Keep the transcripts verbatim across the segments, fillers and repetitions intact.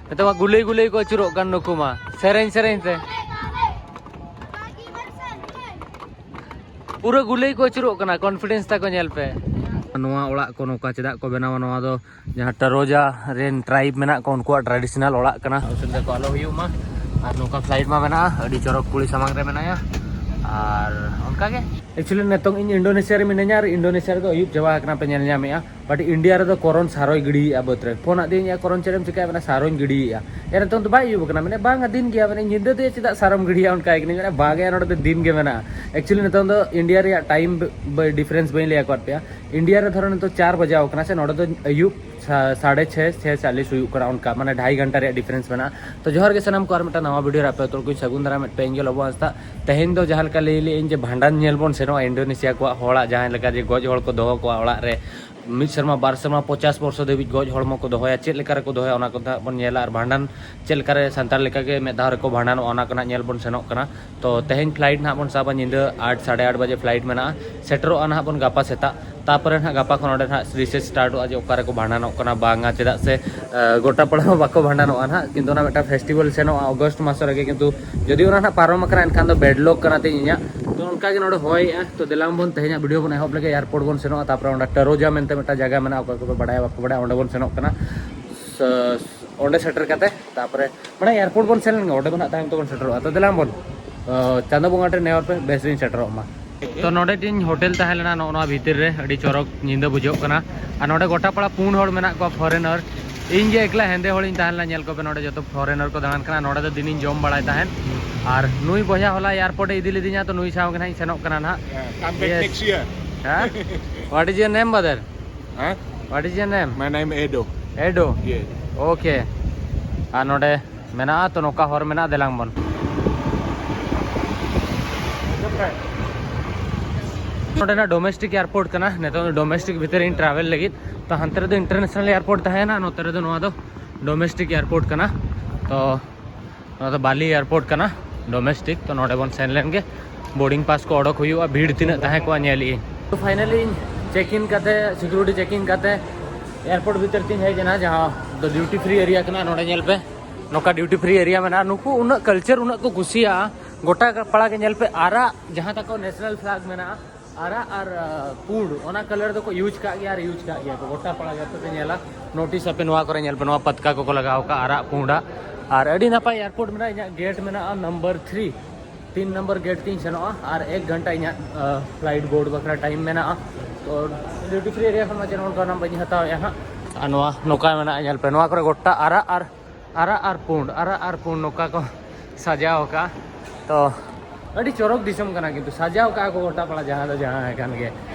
ᱱᱤᱛᱚᱜ ᱢᱟ ᱜᱩᱞᱟᱹᱭ ᱜᱩᱞᱟᱹᱭ ᱠᱚ ᱟᱹᱪᱩᱨᱚᱜ ᱠᱟᱱ ᱱᱩᱠᱩ ᱢᱟ, ᱥᱮᱨᱮᱧ ᱥᱮᱨᱮᱧ ᱛᱮ᱾ ᱯᱩᱨᱟᱹ ᱜᱩᱞᱟᱹᱭ ᱠᱚ ᱟᱹᱪᱩᱨᱚᱜ ᱠᱟᱱᱟ, confidence ᱛᱟᱠᱚ ᱧᱮᱞ ᱯᱮ᱾ ᱱᱚᱣᱟ ᱚᱲᱟᱜ ᱠᱚ ᱱᱚᱝᱠᱟ ᱪᱮᱫᱟᱜ ᱠᱚ ᱵᱮᱱᱟᱣᱟ? ᱱᱚᱣᱟ ᱫᱚ ᱡᱟᱦᱟᱸ ᱴᱟᱨᱳᱡᱟ ᱨᱮᱱ tribe ᱢᱮᱱᱟᱜ ᱠᱚ, ᱩᱱᱠᱩᱣᱟᱜ traditional ᱚᱲᱟᱜ ᱠᱟᱱᱟ᱾ ᱚᱥᱩᱵᱤᱫᱷᱟ ᱠᱚ ᱟᱞᱚ ᱦᱩᱭᱩᱜ ᱢᱟ᱾ ᱟᱨ ᱱᱚᱝᱠᱟ flight ᱢᱟ ᱢᱮᱱᱟᱜᱼᱟ, ᱟᱹᱰᱤ ᱪᱚᱨᱚᱠ ᱠᱩᱲᱤ ᱥᱟᱢᱟᱝ ᱨᱮ ᱢᱮᱱᱟᱭᱟ᱾ ᱟᱨ ᱚᱱᱠᱟ ᱜᱮ, actually ᱱᱤᱛᱚᱝ ᱤᱧ ᱤᱱᱰᱳᱱᱮᱥᱤᱭᱟ ᱨᱮ ᱢᱤᱱᱟᱹᱧᱟ, ᱟᱨ ᱤᱱᱰᱳᱱᱮᱥᱤᱭᱟ ᱨᱮᱫᱚ ᱟᱹᱭᱩᱵ ᱪᱟᱵᱟ ᱟᱠᱟᱱᱟ, ᱯᱮ ᱧᱮᱞ ᱧᱟᱢᱮᱫᱼᱟ᱾ But ᱤᱱᱰᱤᱭᱟ ᱨᱮᱫᱚ ᱠᱚᱨᱚᱱ ᱥᱟᱨᱚᱭ ᱜᱤᱰᱤᱭᱮᱫᱼᱟ ᱵᱟᱹᱫᱽ ᱨᱮ᱾ ᱯᱷᱳᱱ ᱟᱫ ᱫᱤᱧᱟ, ᱠᱚᱨᱚᱱ ᱪᱮᱫ ᱮᱢ ᱪᱤᱠᱟᱹᱭᱟ? ᱢᱮᱱᱟ ᱥᱟᱨᱚᱧ ᱜᱤᱰᱤᱭᱮᱫᱼᱟ᱾ ᱮ, ᱱᱤᱛᱚᱝ ᱫᱚ ᱵᱟᱭ ᱟᱹᱭᱩᱵ ᱟᱠᱟᱱᱟ? ᱢᱮᱱᱟ ᱵᱟᱝᱟ, ᱫᱤᱱ ᱜᱮᱭᱟ᱾ ᱢᱮᱱᱟ ᱧᱤᱫᱟᱹ ᱫᱚ ᱪᱮᱫᱟᱜ ᱥᱟᱨᱚᱢ ᱜᱤᱰᱤᱭᱟ? ᱚᱱᱠᱟᱭ ᱠᱟᱹᱱᱟᱹᱧ᱾ ᱢᱮᱱᱟ ᱵᱟᱝᱟ, ᱱᱚᱰᱮ ᱫᱚ ᱫᱤᱱ ᱜᱮ ᱢᱮᱱᱟᱜᱼᱟ᱾ Actually ᱱᱤᱛᱚᱝ ᱫᱚ ᱤᱱᱰᱤᱭᱟ ᱨᱮᱭᱟᱜ time difference ᱵᱟᱹᱧ ᱞᱟᱹᱭ ᱟᱠᱟᱫ ᱯᱮᱭᱟ᱾ ᱤᱱᱰᱤᱭᱟ ᱨᱮ ᱫᱷᱚᱨᱚ ᱱᱤᱛᱚᱜ ᱪᱟᱨ ᱵᱟᱡᱟᱣ ᱠᱟᱱᱟ ᱥᱮ, ᱱᱚᱰᱮ ᱫᱚ ᱟᱹᱭᱩᱵ ᱥᱟ-, ᱥᱟᱲᱮ ᱪᱷᱮ, ᱪᱷᱮ ᱪᱟᱞᱤᱥ ᱦᱩᱭᱩᱜ ᱠᱟᱱᱟ, ᱚᱱᱠᱟ ᱢᱟᱱᱮ ᱰᱷᱟᱭ ᱜᱷᱚᱱᱴᱟ ᱨᱮᱭᱟᱜ difference ᱢᱮᱱᱟᱜᱼᱟ᱾ ᱛᱚ ᱡᱚᱦᱟᱨ ᱜᱮ ᱥᱟᱱᱟᱢ ᱠᱚ, ᱟᱨ ᱢᱤᱫᱴᱟᱝ ᱱᱟᱣᱟ video ᱨᱮ ᱟᱯᱮ ᱡᱚᱛᱚ ᱠᱚᱧ ᱥᱟᱹᱜᱩᱱ ᱫᱟᱨᱟᱢᱮᱫ ᱯᱮ, ᱤᱧ ᱜᱮ ᱞᱚᱵᱚ ᱦᱟᱸᱥᱫᱟ᱾ ᱛᱮᱦᱮᱧ ᱫᱚ ᱡᱟᱦᱟᱸ ᱞᱮᱠᱟ ᱞᱟᱹᱭ ᱞᱮᱫ ᱟᱹᱧ ᱡᱮ ᱵᱷᱟᱸᱰᱟᱱ ᱧᱮᱞ ᱵᱚᱱ ᱥᱮᱱᱚᱜᱼᱟ ᱤᱱᱰᱳᱱᱮᱥᱤᱭᱟ ᱠᱚᱣᱟᱜ, ᱦᱚᱲᱟᱜ ᱡᱟᱦᱟᱸ ᱞᱮᱠᱟ ᱡᱮ ᱜᱚᱡ ᱦᱚᱲ ᱠᱚ ᱫᱚᱦᱚ ᱠᱚᱣᱟ ᱚᱲᱟᱜ ᱨᱮ, ᱢᱤᱫ ᱥᱮᱨᱢᱟ ᱵᱟᱨ ᱥᱮᱨᱢᱟ ᱯᱚᱪᱟᱥ ᱵᱚᱨᱥᱚ ᱫᱷᱟᱹᱵᱤᱡ ᱜᱚᱡ ᱦᱚᱲᱢᱚ ᱠᱚ ᱫᱚᱦᱚᱭᱟ, ᱪᱮᱫ ᱞᱮᱠᱟ ᱨᱮᱠᱚ ᱫᱚᱦᱚᱭᱟ ᱚᱱᱟ ᱠᱚ ᱦᱟᱸᱜ ᱵᱚᱱ ᱧᱮᱞᱟ, ᱟᱨ ᱵᱷᱟᱸᱰᱟᱱ ᱪᱮᱫ ᱞᱮᱠᱟ ᱨᱮ ᱥᱟᱱᱛᱟᱲ ᱞᱮᱠᱟ ᱜᱮ ᱢᱤᱫ ᱫᱷᱟᱣ ᱨᱮᱠᱚ ᱵᱷᱟᱸᱰᱟᱱᱚᱜᱼᱟ ᱚᱱᱟ ᱠᱚ ᱦᱟᱸᱜ ᱧᱮᱞ ᱵᱚᱱ ᱥᱮᱱᱚᱜ ᱠᱟᱱᱟ᱾ ᱛᱚ ᱛᱮᱦᱮᱧ flight ᱱᱟᱦᱟᱜ ᱵᱚᱱ ᱥᱟᱵᱟ ᱧᱤᱫᱟᱹ ᱟᱴ, ᱥᱟᱲᱮ ᱟᱴ ᱵᱟᱡᱮ flight ᱢᱮᱱᱟᱜᱼᱟ, ᱥᱮᱴᱮᱨᱚᱜᱼᱟ ᱱᱟᱦᱟᱜ ᱵᱚᱱ ᱜᱟᱯᱟ ᱥᱮᱛᱟᱜ᱾ ᱛᱟᱯᱚᱨᱮ ᱱᱟᱦᱟᱜ ᱜᱟᱯᱟ ᱠᱷᱚᱱ ᱚᱸᱰᱮ ᱱᱟᱦᱟᱜ research startᱚᱜᱼᱟ ᱡᱮ ᱚᱠᱟ ᱨᱮᱠᱚ ᱵᱷᱟᱸᱰᱟᱱᱚᱜ ᱠᱟᱱᱟ ᱵᱟᱝᱟ, ᱪᱮᱫᱟᱜ ᱥᱮ ᱮ, ᱜᱚᱴᱟ ᱯᱟᱲᱟ ᱦᱚᱸ ᱵᱟᱠᱚ ᱵᱷᱟᱸᱰᱟᱱᱚᱜᱼᱟ ᱱᱟᱦᱟᱜ, ᱠᱤᱱᱛᱩ ᱚᱱᱟ ᱢᱤᱫᱴᱟᱝ festival ᱥᱮᱱᱚᱜᱼᱟ ᱚᱜᱚᱥᱴ ᱢᱟᱥ ᱨᱮᱜᱮ, ᱠᱤᱱᱛᱩ ᱡᱩᱫᱤ ᱚᱱᱟ ᱱᱟᱦᱟᱜ ᱯᱟᱨᱚᱢ ᱟᱠᱟᱱᱟ ᱮᱱᱠᱷᱟᱱ ᱫᱚ bad luck ᱠᱟᱱᱟ ᱛᱤᱧ ᱤᱧᱟᱹᱜ᱾ ᱛᱚ ᱚᱱᱠᱟ ᱜᱮ ᱱᱚᱰᱮ ᱦᱚᱭᱮᱜᱼᱟ᱾ ᱛᱚ ᱫᱮᱞᱟᱝ ᱵᱚᱱ ᱛᱮᱦᱮᱧᱟᱜ video ᱵᱚᱱ ᱮᱦᱚᱵ ᱞᱮᱜᱮ, ᱮᱭᱟᱨᱯᱳᱨᱴ ᱵᱚᱱ ᱥᱮᱱᱚᱜᱼᱟ, ᱛᱟᱯᱚᱨᱮ ᱚᱸᱰᱮ ᱴᱟᱨᱳᱡᱟ ᱢᱮᱱᱛᱮ ᱢᱤᱫᱴᱟᱝ ᱡᱟᱭᱜᱟ ᱢᱮᱱᱟᱜᱼᱟ, ᱚᱠᱚᱭ ᱠᱚᱯᱮ ᱵᱟᱲᱟᱭᱟ ᱵᱟᱯᱮ ᱵᱟᱲᱟᱭᱟ, ᱚᱸᱰᱮ ᱵᱚᱱ ᱥᱮᱱᱚᱜ ᱠᱟᱱᱟ᱾ ᱥ-, ᱚᱸᱰᱮ ᱥᱮᱴᱮᱨ ᱠᱟᱛᱮ ᱛᱟᱯᱚᱨᱮ ᱢᱟᱱᱮ ᱮᱭᱟᱨᱯᱳᱨᱴ ᱵᱚᱱ ᱥᱮᱱ ᱞᱮᱱ ᱜᱮ, ᱚᱸᱰᱮ ᱠᱷᱚᱱᱟᱜ ᱛᱟᱭᱚᱢ ᱛᱮᱵᱚᱱ ᱥᱮᱴᱮᱨᱚᱜᱼᱟ᱾ ᱛᱚ ᱫᱮᱞᱟᱝ ᱵᱚᱱ, ᱚ, ᱪᱟᱸᱫᱚ ᱵᱚᱸᱜᱟ ᱴᱷᱮᱱ ᱱᱮᱦᱚᱨ ᱯᱮ, ᱵᱮᱥ ᱨᱤᱧ ᱥᱮᱴᱮᱨᱚᱜ ᱢᱟ᱾ ᱛᱚ ᱱᱚᱰᱮ ᱴᱤᱧ ᱦᱳᱴᱮᱞ ᱛᱟᱦᱮᱸ ᱞᱮᱱᱟ, ᱱᱚᱜᱼᱚ ᱱᱚᱣᱟ ᱵᱷᱤᱛᱤᱨ ᱨᱮ ᱟᱹᱰᱤ ᱪᱚᱨᱚᱠ ᱧᱤᱫᱟᱹ ᱵᱩᱡᱷᱟᱹᱜ ᱠᱟᱱᱟ᱾ ᱟᱨ ᱱᱚᱰᱮ ᱜᱚᱴᱟ ᱯᱟᱲᱟ ᱯᱩᱱ ᱦᱚᱲ ᱢᱮᱱᱟᱜ ᱠᱚᱣᱟ foreigner, ᱤᱧ ᱜᱮ ᱮᱠᱞᱟ ᱦᱮᱸᱫᱮ ᱦᱚᱲᱤᱧ ᱛᱟᱦᱮᱸ ᱞᱮᱱᱟ᱾ ᱧᱮᱞ ᱠᱚᱯᱮ ᱱᱚᱰᱮ ᱡᱚᱛᱚ foreigner ᱠᱚ ᱫᱟᱬᱟᱱ ᱠᱟᱱᱟ᱾ ᱱᱚᱰᱮ ᱫᱚ ᱫᱤᱱᱤᱧ ᱡᱚᱢ ᱵᱟᱲᱟᱭ ᱛᱟᱦᱮᱸᱫ᱾ ᱟᱨ ᱱᱩᱭ ᱵᱚᱭᱦᱟ ᱦᱚᱞᱟ ᱮᱭᱟᱨᱯᱳᱨᱴ ᱮ ᱤᱫᱤ ᱞᱤᱫᱤᱧᱟ, ᱛᱚ ᱱᱩᱭ ᱥᱟᱶ ᱜᱮ ᱱᱟᱦᱟᱜ ᱤᱧ ᱥᱮᱱᱚᱜ ᱠᱟᱱᱟ ᱱᱟᱦᱟᱜ᱾ Yeah, come back Yes. next year. ᱦᱮᱸ? What is your name, brother? Huh? What is your name? My name Edo. Edo? Yes. Okay. ᱟᱨ ᱱᱚᱰᱮ ᱢᱮᱱᱟᱜᱼᱟ, ᱛᱚ ᱱᱚᱝᱠᱟ ᱦᱚᱨ ᱢᱮᱱᱟᱜᱼᱟ, ᱫᱮᱞᱟᱝ ᱵᱚᱱ᱾ ᱱᱚᱰᱮᱱᱟᱜ domestic airport ᱠᱟᱱᱟ, ᱱᱤᱛᱚᱜ ᱫᱚ domestic ᱵᱷᱤᱛᱨᱤ ᱨᱤᱧ travel ᱞᱟᱹᱜᱤᱫ᱾ ᱛᱚ ᱦᱟᱱᱛᱮ ᱨᱮᱫᱚ international airport ᱛᱟᱦᱮᱱᱟ, ᱱᱚᱛᱮ ᱨᱮᱫᱚ ᱱᱚᱣᱟ ᱫᱚ domestic airport ᱠᱟᱱᱟ᱾ ᱛᱚ ᱱᱚᱣᱟ ᱫᱚ ᱵᱟᱞᱤ airport ᱠᱟᱱᱟ, domestic᱾ ᱛᱚ ᱱᱚᱰᱮ ᱵᱚᱱ ᱥᱮᱱ ᱞᱮᱱ ᱜᱮ, boarding pass ᱠᱚ ᱚᱰᱚᱠ ᱦᱩᱭᱩᱜᱼᱟ, ᱵᱷᱤᱲ ᱛᱤᱱᱟᱹᱜ ᱛᱟᱦᱮᱸ ᱠᱚᱜᱼᱟ ᱧᱮᱞ ᱤᱧ᱾ ᱛᱚ finally ᱤᱧ check in ᱠᱟᱛᱮ, security check in ᱠᱟᱛᱮ airport ᱵᱷᱤᱛᱤᱨ ᱛᱤᱧ ᱦᱮᱡ ᱮᱱᱟ, ᱡᱟᱦᱟᱸ ᱫᱚ ᱰᱤᱭᱩᱴᱤ ᱯᱷᱨᱤ ᱮᱨᱤᱭᱟ ᱠᱟᱱᱟ᱾ ᱱᱚᱰᱮ ᱧᱮᱞ ᱯᱮ, ᱱᱚᱝᱠᱟ ᱰᱤᱭᱩᱴᱤ ᱯᱷᱨᱤ ᱮᱨᱤᱭᱟ ᱢᱮᱱᱟᱜᱼᱟ᱾ ᱱᱩᱠᱩ ᱩᱱᱟᱹᱜ ᱠᱟᱞᱪᱟᱨ ᱩᱱᱟᱹᱜ ᱠᱚ ᱠᱩᱥᱤᱭᱟᱜᱼᱟ᱾ ᱜᱚᱴᱟ ᱯᱟᱲᱟ ᱜᱮ ᱧᱮᱞ ᱯᱮ, ᱟᱨᱟᱜ ᱡᱟᱦᱟᱸ ᱛᱟᱠᱚ ᱱᱮᱥᱱᱟᱞ ᱯᱷᱞᱮᱜ ᱢᱮᱱᱟᱜᱼᱟ, ᱟᱨᱟᱜ ᱟᱨ ᱯᱩᱸᱰ, ᱚᱱᱟ ᱠᱟᱞᱟᱨ ᱫᱚᱠᱚ ᱤᱭᱩᱡᱽ ᱠᱟᱜ ᱜᱮᱭᱟ ᱟᱨ ᱤᱭᱩᱡᱽ ᱠᱟᱜ ᱜᱮᱭᱟ ᱠᱚ᱾ ᱜᱚᱴᱟ ᱯᱟᱲᱟ ᱜᱮ ᱟᱯᱮ ᱯᱮ ᱧᱮᱞᱟ, ᱱᱳᱴᱤᱥ ᱟᱯᱮ, ᱱᱚᱣᱟ ᱠᱚᱨᱮ ᱧᱮᱞ ᱯᱮ, ᱱᱚᱣᱟ ᱯᱟᱛᱠᱟ ᱠᱚᱠᱚ ᱞᱟᱜᱟᱣ ᱠᱟᱜᱼᱟ ᱟᱨᱟᱜ ᱯᱩᱸᱰᱟᱜ᱾ ᱟᱨ ᱟᱹᱰᱤ ᱱᱟᱯᱟᱭ ᱮᱭᱟᱨᱯᱳᱨᱴ ᱢᱮᱱᱟᱜᱼᱟ᱾ ᱤᱧᱟᱹᱜ ᱜᱮᱴ ᱢᱮᱱᱟᱜᱼᱟ ᱱᱟᱢᱵᱟᱨ ᱛᱷᱨᱤ, ᱛᱤᱱ ᱱᱟᱢᱵᱟᱨ ᱜᱮᱴ ᱛᱤᱧ ᱥᱮᱱᱚᱜᱼᱟ᱾ ᱟᱨ ᱮᱠ ᱜᱷᱚᱱᱴᱟ ᱤᱧᱟᱹᱜ ᱯᱷᱞᱟᱭᱤᱴ ᱵᱳᱨᱰ ᱵᱟᱠᱷᱨᱟ ᱴᱟᱭᱤᱢ ᱢᱮᱱᱟᱜᱼᱟ᱾ ᱛᱚ ᱰᱤᱭᱩᱴᱤ ᱯᱷᱨᱤ ᱮᱨᱤᱭᱟ ᱠᱷᱚᱱ ᱢᱟ ᱪᱮᱫ ᱦᱚᱸ ᱚᱱᱠᱟᱱᱟᱜ ᱵᱟᱹᱧ ᱦᱟᱛᱟᱣᱮᱫᱼᱟ ᱦᱟᱸᱜ᱾ ᱟᱨ ᱱᱚᱣᱟ ᱱᱚᱝᱠᱟ ᱢᱮᱱᱟᱜᱼᱟ, ᱧᱮᱞ ᱯᱮ, ᱱᱚᱣᱟ ᱠᱚᱨᱮ ᱜᱚᱴᱟ ᱟᱨᱟᱜ ᱟᱨ ᱟᱨᱟᱜ ᱟᱨ ᱯᱩᱸᱰ, ᱟᱨᱟᱜ ᱟᱨ ᱯᱩᱸᱰ ᱱᱚᱝᱠᱟ ᱠᱚ ᱥᱟᱡᱟᱣ ᱟᱠᱟᱫᱼᱟ᱾ ᱛᱚ ᱟᱹᱰᱤ ᱪᱚᱨᱚᱠ ᱫᱤᱥᱚᱢ ᱠᱟᱱᱟ, ᱠᱤᱱᱛᱩ ᱥᱟᱡᱟᱣ ᱠᱟᱜᱼᱟ ᱠᱚ ᱜᱚᱴᱟ ᱯᱟᱲᱟ ᱡᱟᱦᱟᱸ ᱫᱚ ᱡᱟᱦᱟᱸ ᱠᱟᱱ ᱜᱮ᱾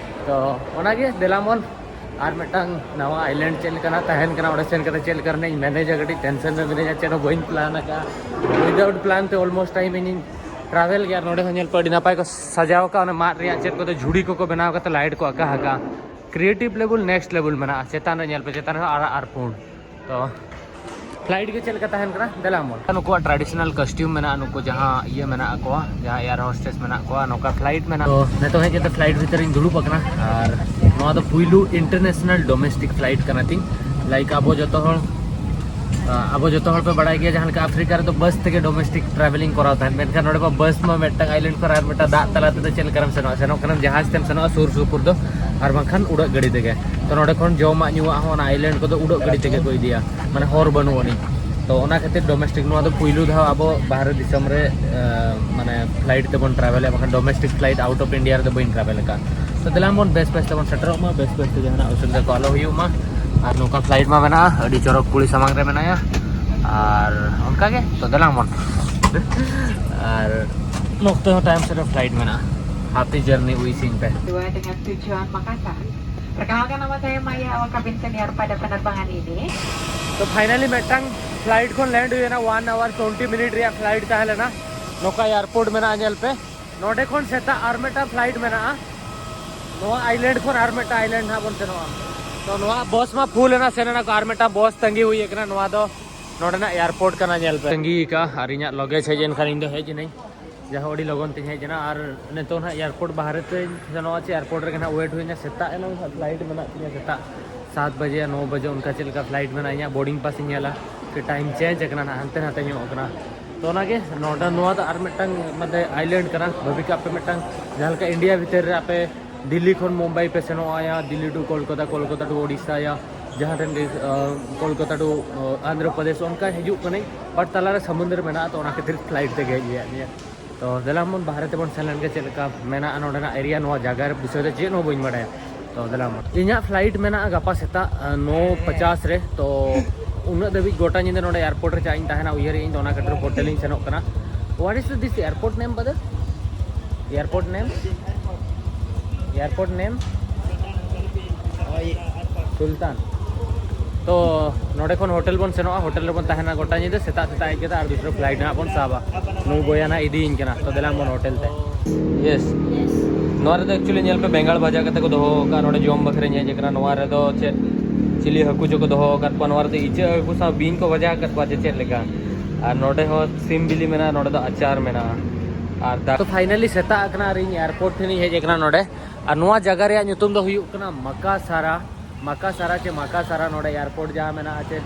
ᱛᱚ ᱚᱱᱟᱜᱮ ᱫᱮᱞᱟᱢᱚᱱ ᱟᱨ ᱢᱤᱫᱴᱟᱝ ᱱᱟᱣᱟ ᱟᱭᱞᱮᱱᱰ ᱪᱮᱫ ᱞᱮᱠᱟᱱᱟᱜ ᱛᱟᱦᱮᱱ ᱠᱟᱱᱟ, ᱚᱸᱰᱮ ᱥᱮᱱ ᱠᱟᱛᱮ ᱪᱮᱫ ᱞᱮᱠᱟ ᱨᱮᱱᱟᱜ ᱤᱧ ᱢᱮᱱᱮᱡᱟ, ᱠᱟᱹᱴᱤᱡ ᱴᱮᱱᱥᱮᱱ ᱨᱮ ᱢᱤᱱᱟᱹᱧᱟ, ᱪᱮᱫ ᱦᱚᱸ ᱵᱟᱹᱧ ᱯᱞᱟᱱ ᱟᱠᱟᱫᱼᱟ᱾ ᱩᱭᱫᱟᱣᱩᱴ ᱯᱞᱟᱱ ᱛᱮ ᱚᱞᱢᱳᱥᱴ ᱴᱟᱭᱤᱢ ᱤᱧᱤᱧ ᱴᱨᱟᱵᱷᱮᱞ ᱜᱮᱭᱟ᱾ ᱟᱨ ᱱᱚᱸᱰᱮ ᱦᱚᱸ ᱧᱮᱞ ᱯᱮ, ᱟᱹᱰᱤ ᱱᱟᱯᱟᱭ ᱠᱚ ᱥᱟᱡᱟᱣ ᱟᱠᱟᱫᱼᱟ, ᱚᱱᱟ ᱢᱟᱫ ᱨᱮᱭᱟᱜ ᱪᱮᱫ ᱠᱚᱫᱚ ᱡᱷᱩᱲᱤ ᱠᱚᱠᱚ ᱵᱮᱱᱟᱣ ᱠᱟᱛᱮ ᱞᱟᱭᱤᱴ ᱠᱚ ᱟᱸᱠᱟ ᱟᱠᱟᱫᱼᱟ᱾ ᱠᱨᱤᱭᱮᱴᱤᱵᱷ ᱞᱮᱵᱮᱞ ᱱᱮᱠᱥᱴ ᱞᱮᱵᱮᱞ ᱢᱮᱱᱟᱜᱼᱟ᱾ ᱪᱮᱛᱟᱱ ᱨᱮᱦᱚᱸ ᱟᱨᱟᱜ ᱟᱨ ᱯᱩᱸᱰ᱾ ᱛᱚ ᱯᱷᱞᱟᱭᱤᱴ ᱜᱮ ᱪᱮᱫ ᱞᱮᱠᱟ ᱛᱟᱦᱮᱱ ᱠᱟᱱᱟ, ᱫᱮᱞᱟ ᱵᱚᱱ᱾ ᱱᱩᱠᱩᱣᱟᱜ ᱴᱨᱟᱰᱤᱥᱚᱱᱟᱞ ᱠᱚᱥᱴᱤᱭᱩᱢ ᱢᱮᱱᱟᱜᱼᱟ, ᱱᱩᱠᱩ ᱡᱟᱦᱟᱸ ᱤᱭᱟᱹ ᱢᱮᱱᱟᱜ ᱠᱚᱣᱟ, ᱡᱟᱦᱟᱸ ᱮᱭᱟᱨ ᱦᱳᱥᱴᱮᱥ ᱢᱮᱱᱟᱜ ᱠᱚᱣᱟ, ᱱᱚᱝᱠᱟ ᱯᱷᱞᱟᱭᱤᱴ ᱢᱮᱱᱟᱜᱼᱟ᱾ ᱛᱚ ᱱᱤᱛᱚᱜ ᱦᱮᱡ ᱠᱟᱛᱮ ᱯᱷᱞᱟᱭᱤᱴ ᱵᱷᱤᱛᱨᱤᱧ ᱫᱩᱲᱩᱵ ᱟᱠᱟᱱᱟ᱾ ᱟᱨ ᱱᱚᱣᱟ ᱫᱚ ᱯᱩᱭᱞᱩ ᱤᱱᱴᱟᱨᱱᱮᱥᱱᱟᱞ ᱰᱚᱢᱮᱥᱴᱤᱠ ᱯᱷᱞᱟᱭᱤᱴ ᱠᱟᱱᱟ ᱛᱤᱧ᱾ ᱞᱟᱭᱤᱠ ᱟᱵᱚ ᱡᱚᱛᱚ ᱦᱚᱲ, ᱟᱵᱚ ᱡᱚᱛᱚ ᱦᱚᱲ ᱯᱮ ᱵᱟᱲᱟᱭ ᱜᱮᱭᱟ, ᱡᱟᱦᱟᱸ ᱞᱮᱠᱟ ᱟᱯᱷᱨᱤᱠᱟ ᱨᱮᱫᱚ ᱵᱟᱥ ᱛᱮᱜᱮ ᱰᱚᱢᱮᱥᱴᱤᱠ ᱴᱨᱟᱵᱷᱮᱞᱤᱝ ᱠᱚᱨᱟᱣ ᱛᱟᱦᱮᱸᱫ, ᱢᱮᱱᱠᱷᱟᱱ ᱱᱚᱰᱮ ᱢᱟ ᱵᱟᱥ ᱢᱟ ᱢᱤᱫᱴᱟᱝ ᱟᱭᱞᱮᱱᱰ ᱠᱷᱚᱱ ᱟᱨ ᱢᱤᱫᱴᱟᱝ ᱫᱟᱜ ᱛᱟᱞᱟ ᱛᱮᱫᱚ ᱪᱮᱫ ᱞᱮᱠᱟᱨᱮᱢ ᱥᱮᱱᱚᱜᱼᱟ? ᱥᱮᱱᱚᱜ ᱠᱟᱱᱟᱢ ᱡᱟᱦᱟᱡᱽ ᱛᱮᱢ ᱥᱮᱱᱚᱜᱼᱟ ᱥᱩᱨ ᱥᱩᱯᱩᱨ ᱫᱚ, ᱟᱨ ᱵᱟᱝᱠᱷᱟᱱ ᱩᱰᱟᱹᱜ ᱜᱟᱹᱰᱤ ᱛᱮᱜᱮ᱾ ᱛᱚ ᱱᱚᱰᱮ ᱠᱷᱚᱱ ᱡᱚᱢᱟᱜ ᱧᱩᱣᱟᱜ ᱦᱚᱸ ᱚᱱᱟ ᱟᱭᱞᱮᱱᱰ ᱠᱚᱫᱚ ᱩᱰᱟᱹᱜ ᱜᱟᱹᱰᱤ ᱛᱮᱜᱮ ᱠᱚ ᱤᱫᱤᱭᱟ, ᱢᱟᱱᱮ ᱦᱚᱨ ᱵᱟᱹᱱᱩᱜ ᱟᱹᱱᱤᱡ᱾ ᱛᱚ ᱚᱱᱟ ᱠᱷᱟᱹᱛᱤᱨ ᱰᱚᱢᱮᱥᱴᱤᱠ, ᱱᱚᱣᱟ ᱫᱚ ᱯᱩᱭᱞᱩ ᱫᱷᱟᱣ ᱟᱵᱚ ᱵᱟᱦᱨᱮ ᱫᱤᱥᱚᱢ ᱨᱮ, ᱟᱸ, ᱢᱟᱱᱮ ᱯᱷᱞᱟᱭᱤᱴ ᱛᱮᱵᱚᱱ ᱴᱨᱟᱵᱷᱮᱞᱟ, ᱵᱟᱠᱷᱟᱱ ᱰᱚᱢᱮᱥᱴᱤᱠ ᱯᱷᱞᱟᱭᱤᱴ ᱟᱣᱩᱴ ᱚᱯᱷ ᱤᱱᱰᱤᱭᱟ ᱨᱮᱫᱚ ᱵᱟᱹᱧ ᱴᱨᱟᱵᱷᱮᱞ ᱟᱠᱟᱫᱼᱟ᱾ ᱛᱚ ᱫᱮᱞᱟ ᱵᱚᱱ ᱵᱮᱥ ᱵᱮᱥ ᱛᱮᱵᱚᱱ ᱥᱮᱴᱮᱨᱚᱜ ᱢᱟ, ᱵᱮᱥ ᱵᱮᱥ ᱛᱮ ᱡᱟᱦᱟᱱᱟᱜ ᱚᱥᱩᱵᱤᱫᱷᱟ ᱠᱚ ᱟᱞᱚ ᱦᱩᱭᱩᱜ ᱢᱟ᱾ ᱟᱨ ᱱᱚᱝᱠᱟ ᱯᱷᱞᱟᱭᱤᱴ ᱢᱟ ᱢᱮᱱᱟᱜᱼᱟ, ᱟᱹᱰᱤ ᱪᱚᱨᱚᱠ ᱠᱩᱲᱤ ᱥᱟᱢᱟᱝ ᱨᱮ ᱢᱮᱱᱟᱭᱟ᱾ ᱟᱨ ᱚᱱᱠᱟᱜᱮ, ᱛᱚ ᱫᱮᱞᱟ ᱵᱚᱱ ᱟᱨ ᱱᱚᱛᱮ ᱦᱚᱸ ᱴᱟᱭᱤᱢ ᱥᱮᱴ ᱯᱷᱞᱟᱭᱤᱴ ᱢᱮᱱᱟᱜᱼᱟ᱾ Happy journey wishing ᱯᱮ᱾ Dua dengan tujuan Makassar. Perkenalkan, nama saya Maya, awak kabin senior pada penerbangan ini. ᱛᱚ ᱯᱷᱟᱭᱱᱟᱞᱤ ᱢᱤᱫᱴᱟᱝ ᱯᱷᱞᱟᱭᱤᱴ ᱠᱷᱚᱱ ᱞᱮᱱᱰ ᱦᱩᱭᱮᱱᱟ᱾ ᱚᱣᱟᱱ ᱟᱣᱟᱨ ᱴᱩᱭᱮᱱᱴᱤ ᱢᱤᱱᱤᱴ ᱨᱮᱭᱟᱜ ᱯᱷᱞᱟᱭᱤᱴ ᱛᱟᱦᱮᱸ ᱞᱮᱱᱟ᱾ ᱱᱚᱝᱠᱟ ᱮᱭᱟᱨᱯᱳᱨᱴ ᱢᱮᱱᱟᱜᱼᱟ, ᱧᱮᱞ ᱯᱮ᱾ ᱱᱚᱰᱮ ᱠᱷᱚᱱ ᱥᱮᱛᱟᱜ ᱟᱨ ᱢᱤᱫᱴᱟᱝ ᱯᱷᱞᱟᱭᱤᱴ ᱢᱮᱱᱟᱜᱼᱟ᱾ ᱱᱚᱣᱟ ᱟᱭᱞᱮᱱᱰ ᱠᱷᱚᱱ ᱟᱨ ᱢᱤᱫᱴᱟᱝ ᱟᱭᱞᱮᱱᱰ ᱦᱟᱸᱜ ᱵᱚᱱ ᱥᱮᱱᱚᱜᱼᱟ᱾ ᱛᱚ ᱱᱚᱣᱟ ᱵᱚᱥ ᱢᱟ ᱯᱷᱩᱞ ᱮᱱᱟ, ᱥᱮᱱ ᱮᱱᱟ ᱠᱚ, ᱟᱨ ᱢᱤᱫᱴᱟᱝ ᱵᱚᱥ ᱛᱟᱺᱜᱤ ᱦᱩᱭ ᱟᱠᱟᱱᱟ᱾ ᱱᱚᱣᱟ ᱫᱚ ᱱᱚᱰᱮᱱᱟᱜ ᱮᱭᱟᱨᱯᱳᱨᱴ ᱠᱟᱱᱟ, ᱧᱮᱞ ᱯᱮ᱾ ᱛᱟᱺᱜᱤ ᱟᱠᱟᱫᱼᱟ ᱟᱨ ᱤᱧᱟᱹᱜ ᱞᱚᱜᱮᱡᱽ ᱦᱮᱡ ᱮᱱ ᱠᱷᱟᱱ ᱤᱧ ᱫᱚ ᱦᱮᱡ ᱮᱱᱟᱹᱧ᱾ ᱡᱟᱦᱟᱸ ᱟᱹᱰᱤ ᱞᱚᱜᱚᱱ ᱛᱤᱧ ᱦᱮᱡ ᱮᱱᱟ᱾ ᱟᱨ ᱱᱤᱛᱚᱜ ᱱᱟᱦᱟᱜ ᱮᱭᱟᱨᱯᱳᱨᱴ ᱵᱟᱦᱨᱮ ᱛᱮᱧ ᱥᱮᱱᱚᱜᱼᱟ, ᱪᱮ ᱮᱭᱟᱨᱯᱳᱨᱴ ᱨᱮᱜᱮ ᱱᱟᱦᱟᱜ ᱣᱮᱴ ᱦᱩᱭᱱᱟ᱾ ᱥᱮᱛᱟᱜ ᱮᱱᱟᱝ ᱱᱟᱦᱟᱜ ᱯᱷᱞᱟᱭᱤᱴ ᱢᱮᱱᱟᱜ ᱛᱤᱧᱟᱹ, ᱥᱮᱛᱟᱜ ᱥᱟᱛ ᱵᱟᱡᱮ ᱱᱚ ᱵᱟᱡᱮ ᱚᱱᱠᱟ ᱪᱮᱫ ᱞᱮᱠᱟ ᱯᱷᱞᱟᱭᱤᱴ ᱢᱮᱱᱟᱜᱼᱟ, ᱤᱧᱟᱹᱜ ᱵᱳᱨᱰᱤᱝ ᱯᱟᱥ ᱤᱧ ᱧᱮᱞᱟ, ᱥᱮ ᱴᱟᱭᱤᱢ ᱪᱮᱧᱡᱽ ᱟᱠᱟᱱᱟ ᱱᱟᱦᱟᱜ, ᱦᱟᱱᱛᱮ ᱱᱟᱛᱮ ᱧᱚᱜ ᱠᱟᱱᱟ᱾ ᱛᱚ ᱚᱱᱟᱜᱮ ᱱᱚᱰᱮ, ᱱᱚᱣᱟ ᱫᱚ ᱟᱨ ᱢᱤᱫᱴᱟᱝ ᱢᱟᱱᱮ ᱟᱭᱞᱮᱱᱰ ᱠᱟᱱᱟ᱾ ᱵᱷᱟᱹᱵᱤ ᱠᱟᱜ ᱯᱮ, ᱢᱤᱫᱴᱟᱝ ᱡᱟᱦᱟᱸ ᱞᱮᱠᱟ ᱤᱱᱰᱤᱭᱟ ᱵᱷᱤᱛᱤᱨ ᱨᱮ ᱟᱯᱮ ᱫᱤᱞᱞᱤ ᱠᱷᱚᱱ ᱢᱩᱢᱵᱟᱭ ᱯᱮ ᱥᱮᱱᱚᱜᱼᱟ, ᱭᱟ ᱫᱤᱞᱞᱤ ᱴᱩ ᱠᱳᱞᱠᱟᱛᱟ, ᱠᱳᱞᱠᱟᱛᱟ ᱴᱩ ᱳᱰᱤᱥᱟ, ᱭᱟ ᱡᱟᱦᱟᱸ ᱴᱷᱮᱱ ᱜᱮ, ᱟᱸ, ᱠᱳᱞᱠᱟᱛᱟ ᱴᱩ, ᱟᱸ, ᱟᱱᱫᱷᱨᱚ ᱯᱨᱚᱫᱮᱥ, ᱚᱱᱠᱟ ᱦᱤᱡᱩᱜ ᱠᱟᱹᱱᱟᱹᱧ᱾ ᱵᱟᱴ ᱛᱟᱞᱟᱨᱮ ᱥᱟᱢᱩᱱᱫᱨ ᱢᱮᱱᱟᱜᱼᱟ, ᱛᱚ ᱚᱱᱟ ᱠᱷᱟᱹᱛᱤᱨ ᱯᱷᱞᱟᱭᱤᱴ ᱛᱮᱜᱮ ᱦᱮᱡ ᱦᱩᱭᱩᱜᱼᱟ᱾ ᱛᱚ ᱫᱮᱞᱟ ᱵᱚᱱ ᱵᱟᱦᱨᱮ ᱛᱮᱵᱚᱱ ᱥᱮᱱ ᱞᱮᱱ ᱜᱮ, ᱪᱮᱫ ᱞᱮᱠᱟ ᱢᱮᱱᱟᱜᱼᱟ ᱱᱚᱰᱮᱱᱟᱜ ᱮᱨᱤᱭᱟ, ᱱᱚᱣᱟ ᱡᱟᱭᱜᱟ ᱨᱮ ᱵᱤᱥᱚᱭ ᱛᱮ ᱪᱮᱫ ᱦᱚᱸ ᱵᱟᱹᱧ ᱵᱟᱲᱟᱭᱟ᱾ ᱛᱚ ᱫᱮᱞᱟ ᱵᱚᱱ, ᱤᱧᱟᱹᱜ ᱯᱷᱞᱟᱭᱤᱴ ᱢᱮᱱᱟᱜᱼᱟ ᱜᱟᱯᱟ ᱥᱮᱛᱟᱜ, ᱟᱸ, ᱱᱚ ᱯᱚᱪᱟᱥ ᱨᱮ᱾ ᱛᱚ ᱩᱱᱟᱹᱜ ᱫᱷᱟᱹᱵᱤᱡ ᱜᱚᱴᱟ ᱧᱤᱫᱟᱹ ᱱᱚᱰᱮ ᱮᱭᱟᱨᱯᱳᱨᱴ ᱨᱮ ᱪᱟᱜ ᱤᱧ ᱛᱟᱦᱮᱱᱟ, ᱩᱭᱦᱟᱹᱨᱮᱜ ᱤᱧ᱾ ᱛᱚ ᱚᱱᱟ ᱠᱷᱟᱹᱛᱤᱨ ᱦᱳᱴᱮᱞ ᱤᱧ ᱥᱮᱱᱚᱜ ᱠᱟᱱᱟ᱾ What is this airport name, brother? Airport name? Airport name? ᱥᱩᱞᱛᱟᱱ᱾ ᱛᱚ ᱱᱚᱰᱮ ᱠᱷᱚᱱ ᱦᱳᱴᱮᱞ ᱵᱚᱱ ᱥᱮᱱᱚᱜᱼᱟ, ᱦᱳᱴᱮᱞ ᱨᱮᱵᱚᱱ ᱛᱟᱦᱮᱱᱟ ᱜᱚᱴᱟ ᱧᱤᱫᱟᱹ᱾ ᱥᱮᱛᱟᱜ ᱥᱮᱛᱟᱜ ᱦᱮᱡ ᱠᱟᱛᱮ ᱟᱨ ᱫᱩᱥᱨᱟ ᱯᱷᱞᱟᱭᱤᱴ ᱱᱟᱦᱟᱜ ᱵᱚᱱ ᱥᱟᱵᱟ᱾ ᱱᱩᱭ ᱵᱚᱭᱦᱟ ᱱᱟᱦᱟᱜ ᱤᱫᱤᱭᱤᱧ ᱠᱟᱱᱟ᱾ ᱛᱚ ᱫᱮᱞᱟ ᱵᱚᱱ ᱦᱳᱴᱮᱞ ᱛᱮ᱾ ᱭᱮᱥ᱾ ᱱᱚᱣᱟ ᱨᱮᱫᱚ ᱮᱠᱪᱩᱭᱮᱞᱤ ᱧᱮᱞ ᱯᱮ, ᱵᱮᱸᱜᱟᱲ ᱵᱷᱟᱡᱟ ᱠᱟᱛᱮ ᱠᱚ ᱫᱚᱦᱚ ᱟᱠᱟᱫᱼᱟ᱾ ᱱᱚᱰᱮ ᱡᱚᱢ ᱵᱟᱠᱷᱨᱟᱧ ᱦᱮᱡ ᱟᱠᱟᱱᱟ᱾ ᱱᱚᱣᱟ ᱨᱮᱫᱚ ᱪᱮᱫ ᱪᱤᱞᱤ ᱦᱟᱹᱠᱩ ᱪᱚᱠᱚ ᱫᱚᱦᱚ ᱟᱠᱟᱫ ᱠᱚᱣᱟ, ᱱᱚᱣᱟ ᱨᱮᱫᱚ ᱤᱪᱟᱹᱜ ᱦᱟᱹᱠᱩ ᱥᱟᱶ ᱵᱤᱧ ᱠᱚ ᱵᱷᱟᱡᱟ ᱟᱠᱟᱫ ᱠᱚᱣᱟ ᱪᱮ ᱪᱮᱫ ᱞᱮᱠᱟ᱾ ᱟᱨ ᱱᱚᱰᱮ ᱦᱚᱸ ᱥᱤᱢ ᱵᱤᱞᱤ ᱢᱮᱱᱟᱜᱼᱟ, ᱱᱚᱰᱮ ᱫᱚ ᱟᱪᱟᱨ ᱢᱮᱱᱟᱜᱼᱟ᱾ ᱟᱨ ᱫᱟ- ᱛᱚ ᱯᱷᱟᱭᱱᱟᱞᱤ ᱥᱮᱛᱟᱜ ᱟᱠᱟᱱᱟ ᱟᱨ ᱤᱧ ᱮᱭᱟᱨᱯᱳᱨᱴ ᱴᱷᱮᱱᱤᱧ ᱦᱮᱡ ᱟᱠᱟᱱᱟ ᱱᱚᱰᱮ᱾ ᱟᱨ ᱱᱚᱣᱟ ᱡᱟᱭᱜᱟ ᱨᱮᱭᱟᱜ ᱧᱩᱛᱩᱢ ᱫᱚ ᱦᱩᱭᱩᱜ ᱠᱟᱱᱟ ᱢᱟᱠᱟᱥᱟᱨᱟ᱾ ᱢᱟᱠᱟᱥᱟᱨᱟ ᱪᱮ ᱢᱟᱠᱟᱥᱟᱨᱟ, ᱱᱚᱰᱮ ᱮᱭᱟᱨᱯᱳᱨᱴ ᱡᱟᱦᱟᱸ ᱢᱮᱱᱟᱜᱼᱟ, ᱪᱮᱫ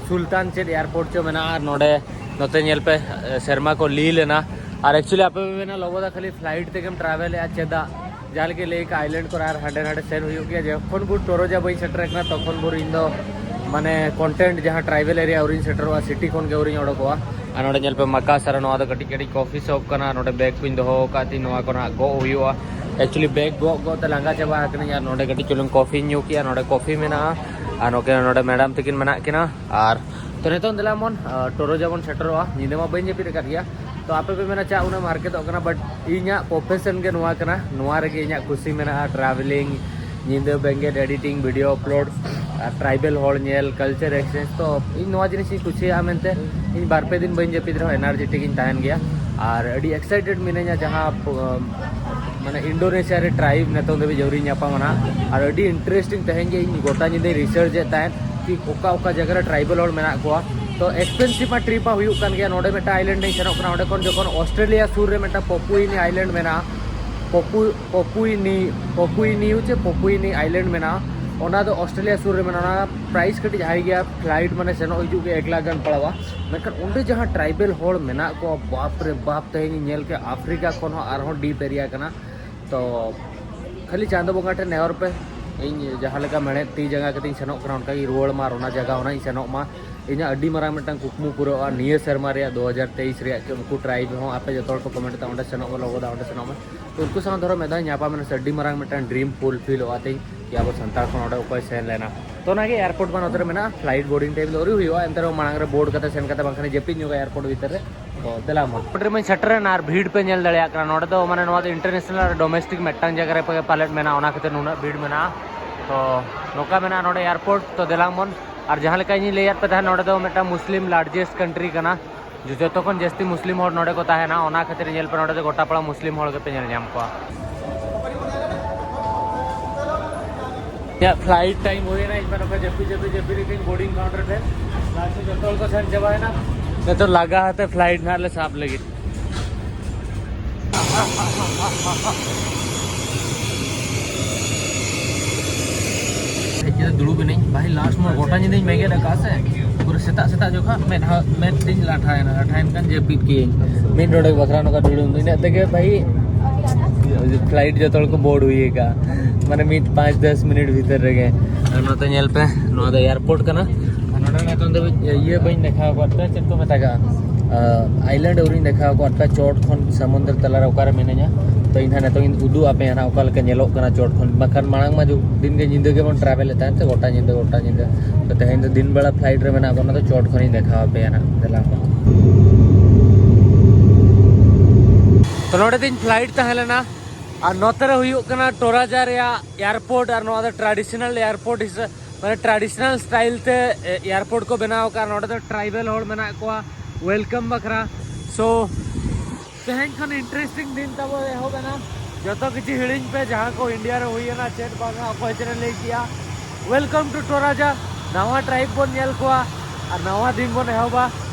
ᱥᱩᱞᱛᱟᱱ ᱪᱮᱫ ᱮᱭᱟᱨᱯᱳᱨᱴ ᱪᱚ ᱢᱮᱱᱟᱜᱼᱟ᱾ ᱟᱨ ᱱᱚᱰᱮ ᱱᱚᱛᱮ ᱧᱮᱞ ᱯᱮ, ᱥᱮᱨᱢᱟ ᱠᱚ ᱞᱤᱞ ᱮᱱᱟ᱾ ᱟᱨ ᱮᱠᱪᱩᱭᱮᱞᱤ ᱟᱯᱮ ᱯᱮ ᱢᱮᱱᱟ, "ᱞᱚᱵᱚ ᱫᱟ ᱠᱷᱟᱹᱞᱤ ᱯᱷᱞᱟᱭᱤᱴ ᱛᱮᱜᱮᱢ ᱴᱨᱟᱵᱷᱮᱞᱮᱜᱼᱟ ᱪᱮᱫᱟᱜ?" ᱡᱟᱦᱟᱸ ᱞᱮᱠᱟ ᱞᱟᱹᱭ ᱠᱟᱜ, ᱟᱭᱞᱮᱱᱰ ᱠᱚᱨᱮ ᱟᱨ ᱦᱟᱸᱰᱮ ᱱᱟᱰᱮ ᱥᱮᱱ ᱦᱩᱭᱩᱜ ᱜᱮᱭᱟ᱾ ᱡᱚᱠᱷᱚᱱ ᱵᱷᱳᱨ ᱴᱚᱨᱚᱡᱟ ᱵᱟᱹᱧ ᱥᱮᱴᱮᱨ ᱟᱠᱟᱱᱟ, ᱛᱚᱠᱷᱚᱱ ᱵᱷᱳᱨ ᱤᱧ ᱫᱚ ᱢᱟᱱᱮ ᱠᱚᱱᱴᱮᱱᱴ ᱡᱟᱦᱟᱸ ᱴᱨᱟᱭᱵᱮᱞ ᱮᱨᱤᱭᱟ ᱟᱹᱣᱨᱤᱧ ᱥᱮᱴᱮᱨᱚᱜᱼᱟ, ᱥᱤᱴᱤ ᱠᱷᱚᱱ ᱜᱮ ᱟᱹᱣᱨᱤᱧ ᱚᱰᱚᱠᱚᱜᱼᱟ᱾ ᱟᱨ ᱱᱚᱰᱮ ᱧᱮᱞ ᱯᱮ ᱢᱟᱠᱟ ᱥᱟᱨᱟ, ᱱᱚᱣᱟ ᱫᱚ ᱠᱟᱹᱴᱤᱡ ᱠᱟᱹᱴᱤᱡ ᱠᱚᱯᱷᱤ ᱥᱚᱯ ᱠᱟᱱᱟ᱾ ᱱᱚᱰᱮ ᱵᱮᱜᱽ ᱠᱚᱧ ᱫᱚᱦᱚ ᱟᱠᱟᱫ ᱛᱤᱧ, ᱱᱚᱣᱟ ᱠᱚ ᱱᱟᱦᱟᱜ ᱜᱚᱜ ᱦᱩᱭᱩᱜᱼᱟ᱾ ᱮᱠᱪᱩᱭᱮᱞᱤ ᱵᱮᱜᱽ ᱜᱚᱜ ᱜᱚᱜ ᱛᱮ ᱞᱟᱸᱜᱟ ᱪᱟᱵᱟ ᱟᱠᱟᱱᱟᱹᱧ᱾ ᱟᱨ ᱱᱚᱰᱮ ᱠᱟᱹᱴᱤᱡ ᱪᱩᱞᱩᱝ ᱠᱚᱯᱷᱤᱧ ᱧᱩ ᱠᱮᱜᱼᱟ, ᱱᱚᱰᱮ ᱠᱚᱯᱷᱤ ᱢᱮᱱᱟᱜᱼᱟ᱾ ᱟᱨ ᱱᱚᱠᱮ ᱱᱚᱰᱮ ᱢᱮᱰᱟᱢ ᱛᱟᱹᱠᱤᱱ ᱢᱮᱱᱟᱜ ᱠᱤᱱᱟ᱾ ᱟᱨ ᱛᱚ ᱱᱤᱛᱚᱝ ᱫᱮᱞᱟ ᱵᱚᱱ, ᱟᱸ, ᱴᱚᱨᱚᱡᱟ ᱵᱚᱱ ᱥᱮᱴᱮᱨᱚᱜᱼᱟ᱾ ᱧᱤᱫᱟᱹ ᱢᱟ ᱵᱟᱹᱧ ᱡᱟᱹᱯᱤᱫ ᱟᱠᱟᱫ ᱜᱮᱭᱟ, ᱛᱚ ᱟᱯᱮ ᱯᱮ ᱢᱮᱱᱟ ᱪᱟ ᱩᱱᱟᱹᱜ ᱮᱢ ᱦᱟᱨᱠᱮᱛᱚᱜ ᱠᱟᱱᱟ, but ᱤᱧᱟᱹᱜ ᱯᱨᱚᱯᱷᱮᱥᱚᱱ ᱜᱮ ᱱᱚᱣᱟ ᱠᱟᱱᱟ, ᱱᱚᱣᱟ ᱨᱮᱜᱮ ᱤᱧᱟᱹᱜ ᱠᱩᱥᱤ ᱢᱮᱱᱟᱜᱼᱟ, ᱴᱨᱟᱵᱷᱮᱞᱤᱝ, ᱧᱤᱫᱟᱹ ᱵᱮᱸᱜᱮᱫ, ᱮᱰᱤᱴᱤᱝ, ᱵᱷᱤᱰᱤᱭᱳ ᱟᱯᱞᱳᱰ, ᱟᱨ ᱴᱨᱟᱭᱵᱮᱞ ᱦᱚᱲ ᱧᱮᱞ, ᱠᱟᱞᱪᱟᱨ ᱮᱠᱥᱪᱮᱧᱡᱽ᱾ ᱛᱚ ᱤᱧ ᱱᱚᱣᱟ ᱡᱤᱱᱤᱥ ᱤᱧ ᱠᱩᱥᱤᱭᱟᱜᱼᱟ ᱢᱮᱱᱛᱮ ᱤᱧ ᱵᱟᱨ ᱯᱮ ᱫᱤᱱ ᱵᱟᱹᱧ ᱡᱟᱹᱯᱤᱫ ᱨᱮᱦᱚᱸ ᱮᱱᱟᱨᱡᱮᱴᱤᱠ ᱤᱧ ᱛᱟᱦᱮᱱ ᱜᱮᱭᱟ᱾ ᱟᱨ ᱟᱹᱰᱤ ᱮᱠᱥᱟᱭᱴᱮᱰ ᱢᱤᱱᱟᱹᱧᱟ ᱡᱟᱦᱟᱸ, ᱯ-, ᱢᱟᱱᱮ ᱤᱱᱰᱳᱱᱮᱥᱤᱭᱟ ᱨᱮ ᱴᱨᱟᱭᱤᱵᱽ ᱱᱤᱛᱚᱝ ᱫᱷᱟᱹᱵᱤᱡ ᱟᱹᱣᱨᱤᱧ ᱧᱟᱯᱟᱢᱟ ᱱᱟᱦᱟᱜ᱾ ᱟᱨ ᱟᱹᱰᱤ ᱤᱱᱴᱟᱨᱮᱥᱴᱤᱝ ᱛᱮᱦᱮᱧ ᱜᱮ ᱤᱧ ᱜᱚᱴᱟ ᱧᱤᱫᱟᱹᱧ ᱨᱤᱥᱟᱨᱪ ᱮᱫ ᱛᱟᱦᱮᱸᱫ ᱠᱤ ᱚᱠᱟ ᱚᱠᱟ ᱡᱟᱭᱜᱟ ᱨᱮ ᱴᱨᱟᱭᱵᱮᱞ ᱦᱚᱲ ᱢᱮᱱᱟᱜ ᱠᱚᱣᱟ᱾ ᱛᱚ ᱮᱠᱥᱯᱮᱱᱥᱤᱵᱷ ᱢᱟ ᱴᱨᱤᱯ ᱢᱟ ᱦᱩᱭᱩᱜ ᱠᱟᱱ ᱜᱮᱭᱟ᱾ ᱱᱚᱰᱮ ᱢᱤᱫᱴᱟᱝ ᱟᱭᱞᱮᱱᱰ ᱤᱧ ᱥᱮᱱᱚᱜ ᱠᱟᱱᱟ, ᱚᱸᱰᱮ ᱠᱷᱚᱱ ᱡᱚᱠᱷᱚᱱ ᱚᱥᱴᱨᱮᱞᱤᱭᱟ ᱥᱩᱨ ᱨᱮ ᱢᱤᱫᱴᱟᱝ ᱯᱚᱯᱩᱭᱤᱱᱤ ᱟᱭᱞᱮᱱᱰ ᱢᱮᱱᱟᱜᱼᱟ, ᱯᱚᱯᱩ ᱯᱚᱯᱩᱭᱤᱱᱤ ᱯᱚᱯᱩᱭᱤᱱᱤᱭᱩ ᱪᱮ ᱯᱚᱯᱩᱭᱤᱱᱤ ᱟᱭᱞᱮᱱᱰ ᱢᱮᱱᱟᱜᱼᱟ, ᱚᱱᱟ ᱫᱚ ᱚᱥᱴᱨᱮᱞᱤᱭᱟ ᱥᱩᱨ ᱨᱮ ᱢᱮᱱᱟᱜᱼᱟ᱾ ᱚᱱᱟ ᱯᱨᱟᱭᱤᱥ ᱠᱟᱹᱴᱤᱡ ᱦᱟᱭ ᱜᱮᱭᱟ, ᱯᱷᱞᱟᱭᱤᱴ ᱢᱟᱱᱮ ᱥᱮᱱᱚᱜ ᱦᱤᱡᱩᱜ ᱜᱮ ᱮᱠ ᱞᱟᱠᱷ ᱜᱟᱱ ᱯᱟᱲᱟᱣᱟ᱾ ᱢᱮᱱᱠᱷᱟᱱ ᱚᱸᱰᱮ ᱡᱟᱦᱟᱸ ᱴᱨᱟᱭᱵᱮᱞ ᱦᱚᱲ ᱢᱮᱱᱟᱜ ᱠᱚᱣᱟ, ᱵᱟᱯ ᱨᱮ ᱵᱟᱯ, ᱛᱮᱦᱮᱧ ᱤᱧ ᱧᱮᱞ ᱠᱮᱫ ᱟᱯᱷᱨᱤᱠᱟ ᱠᱷᱚᱱ ᱦᱚᱸ ᱟᱨᱦᱚᱸ ᱰᱤᱯ ᱮᱨᱤᱭᱟ ᱠᱟᱱᱟ᱾ ᱛᱚ ᱠᱷᱟᱹᱞᱤ ᱪᱟᱸᱫᱚ ᱵᱚᱸᱜᱟ ᱴᱷᱮᱱ ᱱᱮᱦᱚᱨ ᱯᱮ, ᱤᱧ ᱡᱟᱦᱟᱸ ᱞᱮᱠᱟ ᱢᱮᱬᱦᱮᱫ ᱛᱤ ᱡᱟᱸᱜᱟ ᱠᱟᱛᱮᱧ ᱥᱮᱱᱚᱜ ᱠᱟᱱᱟ, ᱚᱱᱠᱟ ᱜᱤᱧ ᱨᱩᱣᱟᱹᱲ ᱢᱟ ᱟᱨ ᱚᱱᱟ ᱡᱟᱭᱜᱟ ᱚᱱᱟᱧ ᱥᱮᱱᱚᱜ ᱢᱟ᱾ ᱤᱧᱟᱹᱜ ᱟᱹᱰᱤ ᱢᱟᱨᱟᱝ ᱢᱤᱫᱴᱟᱝ ᱠᱩᱠᱢᱩ ᱯᱩᱨᱟᱹᱜᱼᱟ ᱱᱤᱭᱟᱹ ᱥᱮᱨᱢᱟ ᱨᱮᱭᱟᱜ ᱫᱩ ᱦᱟᱡᱟᱨ ᱛᱮᱭᱤᱥ ᱨᱮᱭᱟᱜ, ᱠᱤ ᱩᱱᱠᱩ ᱴᱨᱟᱭᱤᱵᱽ ᱦᱚᱸ ᱟᱯᱮ ᱡᱚᱛᱚ ᱦᱚᱲ ᱠᱚ ᱠᱚᱢᱮᱱᱴ ᱮᱫᱟ, "ᱚᱸᱰᱮ ᱥᱮᱱᱚᱜ ᱢᱮ ᱞᱚᱜᱚᱫᱟ, ᱚᱸᱰᱮ ᱥᱮᱱᱚᱜ ᱢᱮ", ᱛᱚ ᱩᱱᱠᱩ ᱥᱟᱶ ᱫᱷᱚᱨᱚ ᱢᱤᱫ ᱫᱷᱟᱣ ᱧᱟᱯᱟᱢ ᱮᱱᱟ ᱥᱮ ᱟᱹᱰᱤ ᱢᱟᱨᱟᱝ ᱢᱤᱫᱴᱟᱝ ᱰᱨᱤᱢ ᱯᱷᱩᱞᱯᱷᱤᱞᱚᱜᱼᱟ ᱛᱤᱧ, ᱠᱤ ᱟᱵᱚ ᱥᱟᱱᱛᱟᱲ ᱠᱷᱚᱱ ᱚᱸᱰᱮ ᱚᱠᱚᱭ ᱥᱮᱱ ᱞᱮᱱᱟ᱾ ᱛᱚ ᱚᱱᱟᱜᱮ ᱮᱭᱟᱨᱯᱳᱨᱴ ᱢᱟ ᱱᱚᱛᱮ ᱨᱮ ᱢᱮᱱᱟᱜᱼᱟ, ᱯᱷᱞᱟᱭᱤᱴ ᱵᱳᱨᱰᱤᱝ ᱴᱟᱭᱤᱢ ᱫᱚ ᱟᱹᱣᱨᱤ ᱦᱩᱭᱩᱜᱼᱟ, ᱮᱱᱛᱮ ᱨᱮᱦᱚᱸ ᱢᱟᱲᱟᱝ ᱨᱮ ᱵᱳᱨᱰ ᱠᱟᱛᱮ ᱥᱮᱱ ᱠᱟᱛᱮ ᱵᱟᱝᱠᱷᱟᱱ ᱡᱟᱹᱯᱤᱫ ᱧᱚᱜᱟ ᱮᱭᱟᱨᱯᱳᱨᱴ ᱵᱷᱤᱛᱤᱨ ᱨᱮ᱾ ᱛᱚ ᱫᱮᱞᱟ ᱢᱟ, ᱮᱭᱟᱨᱯᱳᱨᱴ ᱨᱮᱢᱟᱧ ᱥᱮᱴᱮᱨᱮᱱᱟ ᱟᱨ ᱵᱷᱤᱲ ᱯᱮ ᱧᱮᱞ ᱫᱟᱲᱮᱭᱟᱜ ᱠᱟᱱᱟ᱾ ᱱᱚᱰᱮ ᱫᱚ ᱢᱟᱱᱮ ᱱᱚᱣᱟ ᱫᱚ ᱤᱱᱴᱟᱨᱱᱮᱥᱱᱟᱞ ᱟᱨ ᱰᱚᱢᱮᱥᱴᱤᱠ ᱢᱤᱫᱴᱟᱝ ᱡᱟᱭᱜᱟ ᱨᱮ ᱯᱟᱞᱮᱫ ᱢᱮᱱᱟᱜᱼᱟ, ᱚᱱᱟ ᱠᱷᱟᱹᱛᱤᱨ ᱱᱩᱱᱟᱹᱜ ᱵᱷᱤᱲ ᱢᱮᱱᱟᱜᱼᱟ᱾ ᱛᱚ ᱱᱚᱝᱠᱟ ᱢᱮᱱᱟᱜᱼᱟ ᱱᱚᱰᱮ ᱮᱭᱟᱨᱯᱳᱨᱴ᱾ ᱛᱚ ᱫᱮᱞᱟᱝ ᱵᱚᱱ, ᱟᱨ ᱡᱟᱦᱟᱸ ᱞᱮᱠᱟ ᱤᱧᱤᱧ ᱞᱟᱹᱭᱟᱫ ᱯᱮ ᱛᱟᱦᱮᱸᱫ, ᱱᱚᱰᱮ ᱫᱚ ᱢᱤᱫᱴᱟᱝ ᱢᱩᱥᱞᱤᱢ ᱞᱟᱨᱡᱮᱥᱴ ᱠᱟᱱᱴᱨᱤ ᱠᱟᱱᱟ, ᱡᱚᱛᱚ ᱠᱷᱚᱱ ᱡᱟᱹᱥᱛᱤ ᱢᱩᱥᱞᱤᱢ ᱦᱚᱲ ᱱᱚᱰᱮ ᱠᱚ ᱛᱟᱦᱮᱱᱟ, ᱚᱱᱟ ᱠᱷᱟᱹᱛᱤᱨ ᱧᱮᱞ ᱯᱮ ᱱᱚᱰᱮ ᱫᱚ ᱜᱚᱴᱟ ᱯᱟᱲᱟ ᱢᱩᱥᱞᱤᱢ ᱦᱚᱲ ᱜᱮᱯᱮ ᱧᱮᱞ ᱧᱟᱢ ᱠᱚᱣᱟ᱾ ᱤᱧᱟᱹᱜ ᱯᱷᱞᱟᱭᱤᱴ ᱴᱟᱭᱤᱢ ᱦᱩᱭᱮᱱᱟ, ᱤᱧ ᱢᱟ ᱱᱚᱝᱠᱟ ᱡᱟᱹᱯᱤᱫ ᱡᱟᱹᱯᱤᱫ ᱡᱟᱹᱯᱤᱫ ᱨᱮᱜᱮᱧ ᱵᱳᱨᱰᱤᱝ ᱠᱟᱣᱩᱱᱴᱟᱨ ᱴᱷᱮᱱ᱾ ᱞᱟᱥᱴ ᱨᱮ ᱡᱚᱛᱚ ᱦᱚᱲ ᱠᱚ ᱥᱮᱱ ᱪᱟᱵᱟᱭᱮᱱᱟ᱾ ᱱᱤᱛᱚᱜ ᱞᱟᱜᱟ ᱟᱛᱮ ᱯᱷᱞᱟᱭᱤᱴ ᱱᱟᱦᱟᱜ ᱞᱮ ᱥᱟᱵ ᱞᱟᱹᱜᱤᱫ᱾ ᱦᱮᱡ ᱠᱟᱛᱮ ᱫᱩᱲᱩᱵ ᱮᱱᱟᱹᱧ ᱵᱷᱟᱭ, ᱞᱟᱥᱴ ᱢᱟ ᱜᱚᱴᱟ ᱧᱤᱫᱟᱹᱧ ᱵᱮᱸᱜᱮᱫ ᱟᱠᱟᱫ ᱥᱮ, ᱯᱩᱨᱟᱹ ᱥᱮᱛᱟᱜ ᱥᱮᱛᱟᱜ ᱡᱚᱠᱷᱚᱱ ᱢᱮᱫᱦᱟ ᱢᱮᱫ ᱛᱤᱧ ᱞᱟᱴᱷᱟᱭᱮᱱᱟ, ᱞᱟᱴᱷᱟᱭᱮᱱ ᱠᱷᱟᱱ ᱡᱟᱹᱯᱤᱫ ᱠᱮᱜᱼᱟᱹᱧ᱾ ᱢᱤᱫ ᱰᱚᱸᱰᱮᱠ ᱵᱟᱠᱷᱨᱟ ᱱᱚᱝᱠᱟ ᱫᱩᱲᱩᱵ, ᱤᱱᱟᱹᱜ ᱛᱮᱜᱮ ᱵᱷᱟᱭ ᱯᱷᱞᱟᱭᱤᱴ ᱡᱚᱛᱚ ᱦᱚᱲ ᱠᱚ ᱵᱳᱨᱰ ᱦᱩᱭ ᱟᱠᱟᱫᱼᱟ, ᱢᱟᱱᱮ ᱢᱤᱫ ᱯᱟᱸᱪ ᱫᱚᱥ ᱢᱤᱱᱤᱴ ᱵᱷᱤᱛᱤᱨ ᱨᱮᱜᱮ᱾ ᱟᱨ ᱱᱚᱛᱮ ᱧᱮᱞ ᱯᱮ, ᱱᱚᱣᱟ ᱫᱚ ᱮᱭᱟᱨᱯᱳᱨᱴ ᱠᱟᱱᱟ᱾ ᱟᱨ ᱱᱚᱰᱮ ᱱᱤᱛᱚᱝ ᱫᱷᱟᱹᱵᱤᱡ ᱤᱭᱟᱹ ᱵᱟᱹᱧ ᱫᱮᱠᱷᱟᱣ ᱟᱠᱟᱫ ᱯᱮᱭᱟ, ᱪᱮᱫ ᱠᱚ ᱢᱮᱛᱟᱜᱟᱜᱼᱟ, ᱟᱭᱞᱮᱱᱰ ᱟᱹᱣᱨᱤᱧ ᱫᱮᱠᱷᱟᱣ ᱟᱠᱟᱫ ᱯᱮᱭᱟ, ᱪᱚᱴ ᱠᱷᱚᱱ ᱥᱚᱢᱩᱫᱨᱚ ᱛᱟᱞᱟᱨᱮ ᱚᱠᱟᱨᱮ ᱢᱤᱱᱟᱹᱧᱟ᱾ ᱛᱚ ᱤᱧ ᱦᱟᱸᱜ ᱱᱤᱛᱚᱝ ᱤᱧ ᱩᱫᱩᱜ ᱟᱯᱮᱭᱟ ᱱᱟᱜ ᱚᱠᱟ ᱞᱮᱠᱟ ᱧᱮᱞᱚᱜ ᱠᱟᱱᱟ ᱪᱚᱴ ᱠᱷᱚᱱ᱾ ᱵᱟᱠᱷᱟᱱ ᱢᱟᱲᱟᱝ ᱢᱟ ᱡᱚ-, ᱫᱤᱱ ᱜᱮ ᱧᱤᱫᱟᱹ ᱜᱮᱵᱚᱱ ᱴᱨᱟᱵᱷᱮᱞᱮᱫ ᱛᱟᱦᱮᱸᱫ ᱥᱮ, ᱜᱚᱴᱟ ᱧᱤᱫᱟᱹ ᱜᱚᱴᱟ ᱧᱤᱫᱟᱹ᱾ ᱛᱚ ᱛᱮᱦᱮᱧ ᱫᱚ ᱫᱤᱱ ᱵᱮᱲᱟ ᱯᱷᱞᱟᱭᱤᱴ ᱨᱮ ᱢᱮᱱᱟᱜ ᱵᱚᱱᱟ, ᱛᱚ ᱪᱚᱴ ᱠᱷᱚᱱᱤᱧ ᱫᱮᱠᱷᱟᱣ ᱟᱯᱮᱭᱟ ᱱᱟᱜ, ᱫᱮᱞᱟ ᱠᱚ᱾ ᱛᱚ ᱱᱚᱰᱮ ᱫᱤᱱ ᱯᱷᱞᱟᱭᱤᱴ ᱛᱟᱦᱮᱸ ᱞᱮᱱᱟ, ᱟᱨ ᱱᱚᱛᱮ ᱨᱮ ᱦᱩᱭᱩᱜ ᱠᱟᱱᱟ ᱴᱚᱨᱟᱡᱟ ᱨᱮᱭᱟᱜ ᱮᱭᱟᱨᱯᱳᱨᱴ, ᱟᱨ ᱱᱚᱣᱟ ᱫᱚ ᱴᱨᱟᱰᱤᱥᱚᱱᱟᱞ ᱮᱭᱟᱨᱯᱳᱨᱴ ᱦᱤᱥᱟᱹᱵ, ᱢᱟᱱᱮ ᱴᱨᱟᱰᱤᱥᱚᱱᱟᱞ ᱥᱴᱟᱭᱤᱞ ᱛᱮ ᱮᱭᱟᱨᱯᱳᱨᱴ ᱠᱚ ᱵᱮᱱᱟᱣ ᱟᱠᱟᱫᱼᱟ᱾ ᱱᱚᱰᱮ ᱫᱚ ᱴᱨᱟᱭᱵᱮᱞ ᱦᱚᱲ ᱢᱮᱱᱟᱜ ᱠᱚᱣᱟ ᱣᱮᱞᱠᱟᱢ ᱵᱟᱠᱷᱨᱟ᱾ ᱥᱳ ᱛᱮᱦᱮᱧ ᱠᱷᱚᱱ ᱤᱱᱴᱟᱨᱮᱥᱴᱤᱝ ᱫᱤᱱ ᱛᱟᱵᱚ ᱮᱦᱚᱵ ᱮᱱᱟ᱾ ᱡᱚᱛᱚ ᱠᱤᱪᱷᱩ ᱦᱤᱲᱤᱧ ᱯᱮ, ᱡᱟᱦᱟᱸ ᱠᱚ ᱤᱱᱰᱤᱭᱟ ᱨᱮ ᱦᱩᱭ ᱮᱱᱟ, ᱪᱮᱫ ᱵᱟᱝᱟ, ᱚᱠᱚᱭ ᱪᱮᱫ ᱮ ᱞᱟᱹᱭ ᱠᱮᱜᱼᱟ᱾ ᱣᱮᱞᱠᱟᱢ ᱴᱩ ᱴᱚᱨᱟᱡᱟ, ᱱᱟᱣᱟ ᱴᱨᱟᱭᱤᱵ ᱵᱚᱱ ᱧᱮᱞ ᱠᱚᱣᱟ ᱟᱨ ᱱᱟᱣᱟ ᱫᱤᱱ ᱵᱚᱱ ᱮᱦᱚᱵᱟ᱾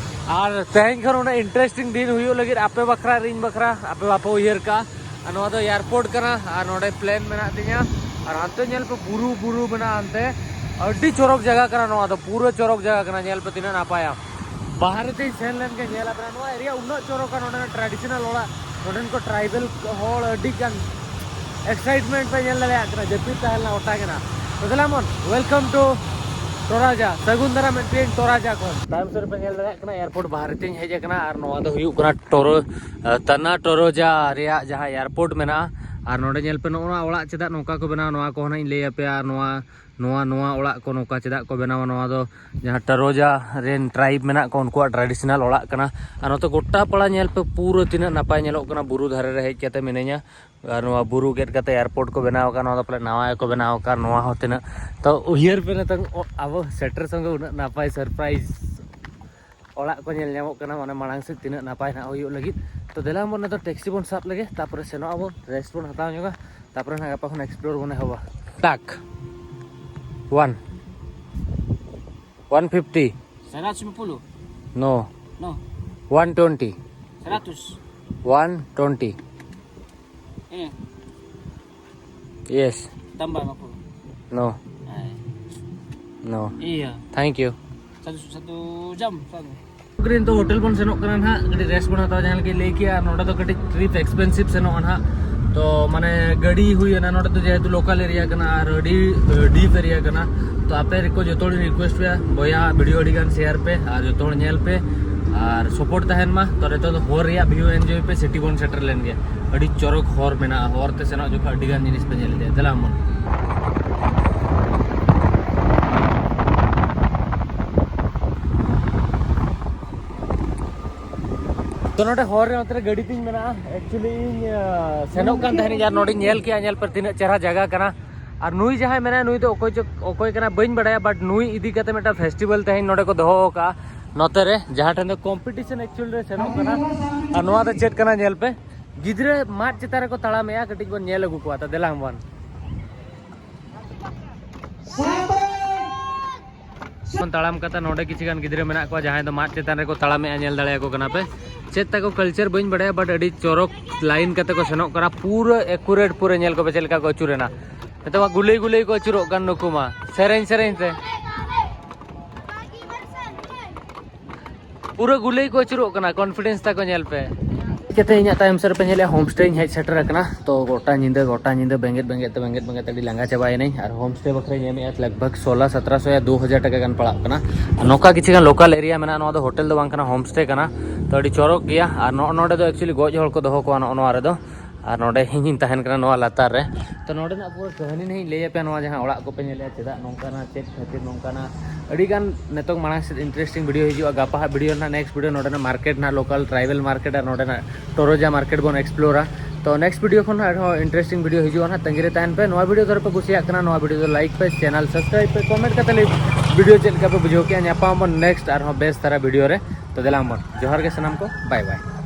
ᱟᱨ ᱛᱮᱦᱮᱧ ᱠᱷᱚᱱ ᱩᱱᱟᱹᱜ ᱤᱱᱴᱟᱨᱮᱥᱴᱤᱝ ᱫᱤᱱ ᱦᱩᱭᱩᱜ ᱞᱟᱹᱜᱤᱫ ᱟᱯᱮ ᱵᱟᱠᱷᱨᱟ ᱟᱨ ᱤᱧ ᱵᱟᱠᱷᱨᱟ, ᱟᱯᱮ ᱵᱟᱯᱮ ᱩᱭᱦᱟᱹᱨ ᱠᱟᱜᱼᱟ᱾ ᱟᱨ ᱱᱚᱣᱟ ᱫᱚ ᱮᱭᱟᱨᱯᱳᱨᱴ ᱠᱟᱱᱟ ᱟᱨ ᱱᱚᱰᱮ ᱯᱞᱮᱱ ᱢᱮᱱᱟᱜ ᱛᱤᱧᱟ᱾ ᱟᱨ ᱦᱟᱱᱛᱮ ᱧᱮᱞ ᱯᱮ, ᱵᱩᱨᱩ, ᱵᱩᱨᱩ ᱢᱮᱱᱟᱜᱼᱟ ᱦᱟᱱᱛᱮ᱾ ᱟᱹᱰᱤ ᱪᱚᱨᱚᱠ ᱡᱟᱭᱜᱟ ᱠᱟᱱᱟ ᱱᱚᱣᱟ ᱫᱚ, ᱯᱩᱨᱟᱹ ᱪᱚᱨᱚᱠ ᱡᱟᱭᱜᱟ ᱠᱟᱱᱟ᱾ ᱧᱮᱞ ᱯᱮ ᱛᱤᱱᱟᱹᱜ ᱱᱟᱯᱟᱭᱟ᱾ ᱵᱟᱦᱨᱮ ᱛᱤᱧ ᱥᱮᱱ ᱞᱮᱱ ᱜᱮ, ᱧᱮᱞ ᱟᱯᱮ ᱱᱚᱣᱟ ᱮᱨᱤᱭᱟ ᱩᱱᱟᱹᱜ ᱪᱚᱨᱚᱠᱟ, ᱱᱚᱰᱮᱱᱟᱜ ᱴᱨᱟᱰᱤᱥᱚᱱᱟᱞ ᱚᱲᱟᱜ, ᱱᱚᱰᱮᱱ ᱠᱚ ᱴᱨᱟᱭᱵᱮᱞ ᱦᱚᱲ ᱟᱹᱰᱤ ᱜᱟᱱ ᱮᱠᱥᱟᱭᱤᱴᱢᱮᱱᱴ ᱯᱮ ᱧᱮᱞ ᱫᱟᱲᱮᱭᱟᱜ ᱠᱟᱱᱟ, ᱡᱟᱹᱯᱤᱫ ᱛᱟᱦᱮᱸ ᱞᱮᱱᱟ ᱚᱴᱟ ᱜᱮ ᱱᱟ᱾ ᱛᱚ ᱫᱮᱞᱟ ᱢᱚᱱ, welcome to ᱴᱚᱨᱟᱡᱟ, ᱥᱟᱹᱜᱩᱱ ᱫᱟᱨᱟᱢ ᱮᱱ ᱯᱮ ᱴᱚᱨᱟᱡᱟ ᱠᱷᱚᱱ᱾ ᱛᱟᱭᱚᱢ ᱥᱮᱫ ᱨᱮᱯᱮ ᱧᱮᱞ ᱫᱟᱲᱮᱭᱟᱜ ᱠᱟᱱᱟ, ᱮᱭᱟᱨᱯᱳᱨᱴ ᱵᱟᱦᱨᱮ ᱛᱤᱧ ᱦᱮᱡ ᱟᱠᱟᱱᱟ ᱟᱨ ᱱᱚᱣᱟ ᱫᱚ ᱦᱩᱭᱩᱜ ᱠᱟᱱᱟ ᱴᱚᱨᱚ ᱛᱟᱱᱟ ᱴᱚᱨᱚᱡᱟ ᱨᱮᱭᱟᱜ ᱡᱟᱦᱟᱸ ᱮᱭᱟᱨᱯᱳᱨᱴ ᱢᱮᱱᱟᱜᱼᱟ᱾ ᱟᱨ ᱱᱚᱰᱮ ᱧᱮᱞ ᱯᱮ, ᱱᱚᱜᱼᱚ ᱱᱚᱣᱟ ᱚᱲᱟᱜ ᱪᱮᱫᱟᱜ ᱱᱚᱝᱠᱟ ᱠᱚ ᱵᱮᱱᱟᱣᱟ, ᱱᱚᱣᱟ ᱠᱚᱦᱚᱸ ᱱᱟᱜ ᱤᱧ ᱞᱟᱹᱭ ᱟᱯᱮᱭᱟ᱾ ᱟᱨ ᱱᱚᱣᱟ ᱱᱚᱣᱟ ᱱᱚᱣᱟ ᱚᱲᱟᱜ ᱠᱚ ᱱᱚᱝᱠᱟ ᱪᱮᱫᱟᱜ ᱠᱚ ᱵᱮᱱᱟᱣᱟ, ᱱᱚᱣᱟ ᱫᱚ ᱡᱟᱦᱟᱸ ᱴᱟᱨᱳᱡᱟ ᱨᱮᱱ ᱴᱨᱟᱭᱤᱵᱽ ᱢᱮᱱᱟᱜ ᱠᱚ, ᱩᱱᱠᱩᱣᱟᱜ ᱴᱨᱟᱰᱤᱥᱚᱱᱟᱞ ᱚᱲᱟᱜ ᱠᱟᱱᱟ᱾ ᱟᱨ ᱱᱚᱛᱮ ᱜᱚᱴᱟ ᱯᱟᱲᱟ ᱧᱮᱞ ᱯᱮ, ᱯᱩᱨᱟᱹ ᱛᱤᱱᱟᱹᱜ ᱱᱟᱯᱟᱭ ᱧᱮᱞᱚᱜ ᱠᱟᱱᱟ᱾ ᱵᱩᱨᱩ ᱫᱷᱟᱨᱮ ᱨᱮ ᱦᱮᱡ ᱠᱟᱛᱮ ᱢᱤᱱᱟᱹᱧᱟ᱾ ᱟᱨ ᱱᱚᱣᱟ ᱵᱩᱨᱩ ᱜᱮᱫ ᱠᱟᱛᱮ ᱮᱭᱟᱨᱯᱳᱨᱴ ᱠᱚ ᱵᱮᱱᱟᱣ ᱟᱠᱟᱫ, ᱱᱚᱣᱟ ᱫᱚ ᱯᱟᱞᱮ ᱱᱟᱣᱟ ᱜᱮᱠᱚ ᱵᱮᱱᱟᱣ ᱟᱠᱟᱫ᱾ ᱱᱚᱣᱟ ᱦᱚᱸ ᱛᱤᱱᱟᱹᱜ, ᱛᱚ ᱩᱭᱦᱟᱹᱨ ᱯᱮ ᱱᱤᱛᱚᱝ, ᱚ, ᱟᱵᱚ ᱥᱮᱴᱮᱨ ᱥᱚᱸᱜᱮ ᱩᱱᱟᱹᱜ ᱱᱟᱯᱟᱭ ᱥᱟᱨᱯᱨᱟᱭᱤᱡᱽ ᱚᱲᱟᱜ ᱠᱚ ᱧᱮᱞ ᱧᱟᱢᱚᱜ ᱠᱟᱱᱟ, ᱢᱟᱱᱮ ᱢᱟᱲᱟᱝ ᱥᱮᱫ ᱛᱤᱱᱟᱹᱜ ᱱᱟᱯᱟᱭ ᱱᱟᱜ ᱦᱩᱭᱩᱜ ᱞᱟᱹᱜᱤᱫ᱾ ᱛᱚ ᱫᱮᱞᱟ ᱵᱚᱱ ᱱᱤᱛᱚᱜ ᱴᱮᱠᱥᱤ ᱵᱚᱱ ᱥᱟᱵ ᱞᱮᱜᱮ, ᱛᱟᱯᱚᱨᱮ ᱥᱮᱱᱚᱜ ᱟᱵᱚᱱ, ᱨᱮᱥᱴ ᱵᱚᱱ ᱦᱟᱛᱟᱣ ᱧᱚᱜᱟ, ᱛᱟᱯᱚᱨᱮ ᱱᱟᱜ ᱜᱟᱯᱟ ᱠᱷᱚᱱ ᱮᱠᱥᱯᱞᱳᱨ ᱵᱚᱱ ᱮᱦᱚᱵᱟ᱾ Tak. One. One fifty. Seratus lima puluh. No. No. One twenty. Seratus. One twenty. Ini. Yes. Tambah lima puluh. No. Ay. No. Iya. Thank you. Satu, satu jam, satu. ᱱᱤᱛᱚᱜ ᱦᱳᱴᱮᱞ ᱵᱚᱱ ᱥᱮᱱᱚᱜ ᱠᱟᱱᱟ ᱱᱟᱦᱟᱜ, ᱠᱟᱹᱴᱤᱡ rest ᱵᱚᱱ ᱦᱟᱛᱟᱣᱟ᱾ ᱡᱟᱦᱟᱸ ᱞᱮᱠᱟ ᱞᱟᱹᱭ ᱠᱮᱜᱼᱟ, ᱱᱚᱰᱮ ᱫᱚ ᱠᱟᱹᱴᱤᱡ ᱴᱨᱤᱯ ᱮᱠᱥᱯᱮᱱᱥᱤᱵᱷ ᱥᱮᱱᱚᱜᱼᱟ ᱱᱟᱦᱟᱜ᱾ ᱛᱚ ᱢᱟᱱᱮ ᱜᱟᱹᱰᱤ ᱦᱩᱭᱮᱱᱟ, ᱱᱚᱰᱮ ᱫᱚ ᱡᱮᱦᱮᱛᱩ ᱞᱳᱠᱟᱞ ᱮᱨᱤᱭᱟ ᱠᱟᱱᱟ ᱟᱨ ᱟᱹᱰᱤ ᱰᱤᱯ ᱮᱨᱤᱭᱟ ᱠᱟᱱᱟ᱾ ᱛᱚ ᱟᱯᱮ ᱨᱮᱠᱚ ᱡᱚᱛᱚ ᱦᱚᱲᱤᱧ ᱨᱤᱠᱩᱭᱮᱥᱴ ᱯᱮᱭᱟ, ᱵᱚᱭᱦᱟ ᱵᱷᱤᱰᱤᱭᱳ ᱟᱹᱰᱤ ᱜᱟᱱ ᱥᱮᱭᱟᱨ ᱯᱮ ᱟᱨ ᱡᱚᱛᱚ ᱦᱚᱲ ᱧᱮᱞ ᱯᱮ ᱟᱨ ᱥᱟᱯᱳᱨᱴ ᱛᱟᱦᱮᱱ ᱢᱟ᱾ ᱛᱚ ᱱᱤᱛᱚᱜ ᱫᱚ ᱦᱚᱨ ᱨᱮᱭᱟᱜ ᱵᱷᱤᱭᱩ ᱮᱱᱡᱚᱭ ᱯᱮ, ᱥᱤᱴᱤ ᱵᱚᱱ ᱥᱮᱴᱮᱨ ᱞᱮᱱ ᱜᱮ᱾ ᱟᱹᱰᱤ ᱪᱚᱨᱚᱠ ᱦᱚᱨ ᱢᱮᱱᱟᱜᱼᱟ, ᱦᱚᱨ ᱛᱮ ᱥᱮᱱᱚᱜ ᱡᱚᱠᱷᱚᱱ ᱟᱹᱰᱤ ᱜᱟᱱ ᱡᱤᱱᱤᱥ ᱯᱮ ᱧᱮᱞ ᱤᱫᱤᱭᱟ᱾ ᱫᱮᱞᱟ ᱢᱟ᱾ ᱛᱚ ᱱᱚᱰᱮ ᱦᱚᱨ ᱨᱮ ᱱᱚᱛᱮ ᱨᱮ ᱜᱟᱹᱰᱤ ᱛᱤᱧ ᱢᱮᱱᱟᱜᱼᱟ᱾ ᱮᱠᱪᱩᱭᱮᱞᱤ ᱤᱧ, ᱟᱸ, ᱥᱮᱱᱚᱜ ᱠᱟᱱ ᱛᱟᱦᱮᱱᱤᱧ ᱟᱨ ᱱᱚᱰᱮᱧ ᱧᱮᱞ ᱠᱮᱜᱼᱟ, ᱧᱮᱞ ᱯᱮ ᱛᱤᱱᱟᱹᱜ ᱪᱮᱦᱨᱟ ᱡᱟᱭᱜᱟ ᱠᱟᱱᱟ᱾ ᱟᱨ ᱱᱩᱭ ᱡᱟᱦᱟᱸᱭ ᱢᱮᱱᱟᱭᱟ, ᱱᱩᱭ ᱫᱚ ᱚᱠᱚᱭ ᱪᱚ, ᱚᱠᱚᱭ ᱠᱟᱱᱟ ᱵᱟᱹᱧ ᱵᱟᱲᱟᱭᱟ, but ᱱᱩᱭ ᱤᱫᱤ ᱠᱟᱛᱮ ᱢᱤᱫᱴᱟᱝ ᱯᱷᱮᱥᱴᱤᱵᱷᱮᱞ ᱛᱮᱦᱮᱧ ᱱᱚᱰᱮ ᱠᱚ ᱫᱚᱦᱚ ᱟᱠᱟᱫᱼᱟ᱾ ᱱᱚᱛᱮ ᱨᱮ ᱡᱟᱦᱟᱸ ᱴᱷᱮᱱ ᱫᱚ ᱠᱚᱢᱯᱤᱴᱤᱥᱚᱱ ᱮᱠᱪᱩᱭᱮᱞ ᱨᱮ ᱥᱮᱱᱚᱜ ᱠᱟᱱᱟ᱾ ᱟᱨ ᱱᱚᱣᱟ ᱫᱚ ᱪᱮᱫ ᱠᱟᱱᱟ ᱧᱮᱞ ᱯᱮ, ᱜᱤᱫᱽᱨᱟᱹ ᱢᱟᱫ ᱪᱮᱛᱟᱱ ᱨᱮᱠᱚ ᱛᱟᱲᱟᱢᱮᱜᱼᱟ᱾ ᱠᱟᱹᱴᱤᱡ ᱵᱚᱱ ᱧᱮᱞ ᱟᱹᱜᱩ ᱠᱚᱣᱟ, ᱛᱚ ᱫᱮᱞᱟ ᱵᱚᱱ᱾ ᱵᱚᱱ ᱛᱟᱲᱟᱢ ᱠᱟᱛᱮ ᱱᱚᱰᱮ ᱠᱤᱪᱷᱩ ᱜᱟᱱ ᱜᱤᱫᱽᱨᱟᱹ ᱢᱮᱱᱟᱜ ᱠᱚᱣᱟ, ᱡᱟᱦᱟᱸᱭ ᱫᱚ ᱢᱟᱫ ᱪᱮᱛᱟᱱ ᱨᱮᱠᱚ ᱛᱟᱲᱟᱢᱮᱜᱼᱟ᱾ ᱧᱮᱞ ᱫᱟᱲᱮᱭᱟᱠᱚ ᱠᱟᱱᱟ ᱯᱮ᱾ ᱪᱮᱫ ᱛᱟᱠᱚ ᱠᱟᱞᱪᱟᱨ ᱵᱟᱹᱧ ᱵᱟᱲᱟᱭᱟ, but ᱟᱹᱰᱤ ᱪᱚᱨᱚᱠ ᱞᱟᱭᱤᱱ ᱠᱟᱛᱮ ᱠᱚ ᱥᱮᱱᱚᱜ ᱠᱟᱱᱟ᱾ ᱯᱩᱨᱟᱹ ᱮᱠᱩᱨᱮᱴ, ᱯᱩᱨᱟᱹ ᱧᱮᱞ ᱠᱚᱯᱮ ᱪᱮᱫ ᱞᱮᱠᱟ ᱠᱚ ᱟᱹᱪᱩᱨᱮᱱᱟ᱾ ᱱᱤᱛᱚᱜ ᱢᱟ ᱜᱩᱞᱟᱹᱭ ᱜᱩᱞᱟᱹᱭ ᱠᱚ ᱟᱹᱪᱩᱨᱚᱜ ᱠᱟᱱ ᱱᱩᱠᱩ ᱢᱟ, ᱥᱮᱨᱮᱧ ᱥᱮᱨᱮᱧ ᱛᱮ᱾ ᱯᱩᱨᱟᱹ ᱜᱩᱞᱟᱹᱭ ᱠᱚ ᱟᱹᱪᱩᱨᱚᱜ ᱠᱟᱱᱟ, confidence ᱛᱟᱠᱚ ᱧᱮᱞ ᱯᱮ᱾ ᱪᱤᱠᱟᱹᱛᱮ ᱤᱧᱟᱹᱜ ᱛᱟᱭᱚᱢ ᱥᱮᱫ ᱨᱮᱯᱮ ᱧᱮᱞᱮᱫᱼᱟ, home stay ᱤᱧ ᱦᱮᱡ ᱥᱮᱴᱮᱨ ᱟᱠᱟᱱᱟ᱾ ᱛᱚ ᱜᱚᱴᱟ ᱧᱤᱫᱟᱹ, ᱜᱚᱴᱟ ᱧᱤᱫᱟᱹ ᱵᱮᱸᱜᱮᱫ ᱵᱮᱸᱜᱮᱫ ᱛᱮ, ᱵᱮᱸᱜᱮᱫ ᱵᱮᱸᱜᱮᱫ ᱛᱮ ᱟᱹᱰᱤ ᱞᱟᱸᱜᱟ ᱪᱟᱵᱟᱭᱮᱱᱟᱹᱧ᱾ ᱟᱨ home stay ᱵᱟᱠᱷᱨᱟᱧ ᱮᱢᱮᱫᱼᱟ ᱞᱟᱜᱽ ᱵᱷᱟᱜᱽ ᱥᱳᱞᱟ ᱥᱟᱛᱨᱟ ᱥᱚ ᱭᱟ ᱫᱩ ᱦᱟᱡᱟᱨ ᱴᱟᱠᱟ ᱜᱟᱱ ᱯᱟᱲᱟᱜ ᱠᱟᱱᱟ᱾ ᱟᱨ ᱱᱚᱝᱠᱟ ᱠᱤᱪᱷᱩ ᱜᱟᱱ local area ᱢᱮᱱᱟᱜᱼᱟ, ᱱᱚᱣᱟ ᱫᱚ hotel ᱫᱚ ᱵᱟᱝ ᱠᱟᱱᱟ, home stay ᱠᱟᱱᱟ᱾ ᱛᱚ ᱟᱹᱰᱤ ᱪᱚᱨᱚᱠ ᱜᱮᱭᱟ᱾ ᱟᱨ ᱱᱚᱜᱼᱚ ᱱᱚᱰᱮ ᱫᱚ actually ᱜᱚᱡ ᱦᱚᱲ ᱠᱚ ᱫᱚᱦᱚ ᱠᱚᱣᱟ ᱱᱚᱜᱼᱚ ᱱᱚᱣᱟ ᱨᱮᱫᱚ᱾ ᱟᱨ ᱱᱚᱰᱮ ᱤᱧᱤᱧ ᱛᱟᱦᱮᱱ ᱠᱟᱱᱟ ᱱᱚᱣᱟ ᱞᱟᱛᱟᱨ ᱨᱮ᱾ ᱛᱚ ᱱᱚᱰᱮᱱᱟᱜ ᱯᱩᱨᱟᱹ ᱠᱟᱹᱦᱱᱤ ᱱᱟᱦᱟᱜ ᱤᱧ ᱞᱟᱹᱭ ᱟᱯᱮᱭᱟ, ᱱᱚᱣᱟ ᱡᱟᱦᱟᱸ ᱚᱲᱟᱜ ᱠᱚᱯᱮ ᱧᱮᱞᱮᱫᱼᱟ, ᱪᱮᱫᱟᱜ ᱱᱚᱝᱠᱟᱱᱟ, ᱪᱮᱫ ᱠᱷᱟᱹᱛᱤᱨ ᱱᱚᱝᱠᱟᱱᱟ, ᱟᱹᱰᱤ ᱜᱟᱱ ᱱᱤᱛᱚᱝ ᱢᱟᱲᱟᱝ ᱥᱮᱫ interesting video ᱦᱤᱡᱩᱜᱼᱟ᱾ ᱜᱟᱯᱟ ᱦᱟᱸᱜ video ᱨᱮᱱᱟᱜ next video ᱱᱚᱰᱮᱱᱟᱜ market ᱱᱟᱦᱟᱜ, local tribal market ᱟᱨ ᱱᱚᱰᱮᱱᱟᱜ ᱴᱚᱨᱚᱡᱟ market ᱵᱚᱱ explore ᱟ᱾ ᱛᱚ next video ᱠᱷᱚᱱ ᱦᱟᱸᱜ ᱟᱨᱦᱚᱸ interesting video ᱦᱤᱡᱩᱜᱼᱟ ᱱᱟᱦᱟᱜ, ᱛᱟᱺᱜᱤ ᱨᱮ ᱛᱟᱦᱮᱱ ᱯᱮ᱾ ᱱᱚᱣᱟ video ᱫᱷᱚᱨᱮ ᱯᱮ ᱠᱩᱥᱤᱭᱟᱜ ᱠᱟᱱᱟ, ᱱᱚᱣᱟ video ᱫᱚ like ᱯᱮ, channel subscribe ᱯᱮ, comment ᱠᱟᱛᱮ ᱞᱟᱹᱭ video ᱪᱮᱫ ᱞᱮᱠᱟ ᱯᱮ ᱵᱩᱡᱷᱟᱹᱣ ᱠᱮᱜᱼᱟ᱾ ᱧᱟᱯᱟᱢ ᱟᱵᱚᱱ next ᱟᱨᱦᱚᱸ ᱵᱮᱥ ᱫᱷᱟᱨᱟ video ᱨᱮ᱾ ᱛᱚ ᱫᱮᱞᱟ ᱵᱚᱱ, ᱡᱚᱦᱟᱨ ᱜᱮ ᱥᱟᱱᱟᱢ ᱠᱚ, bye bye᱾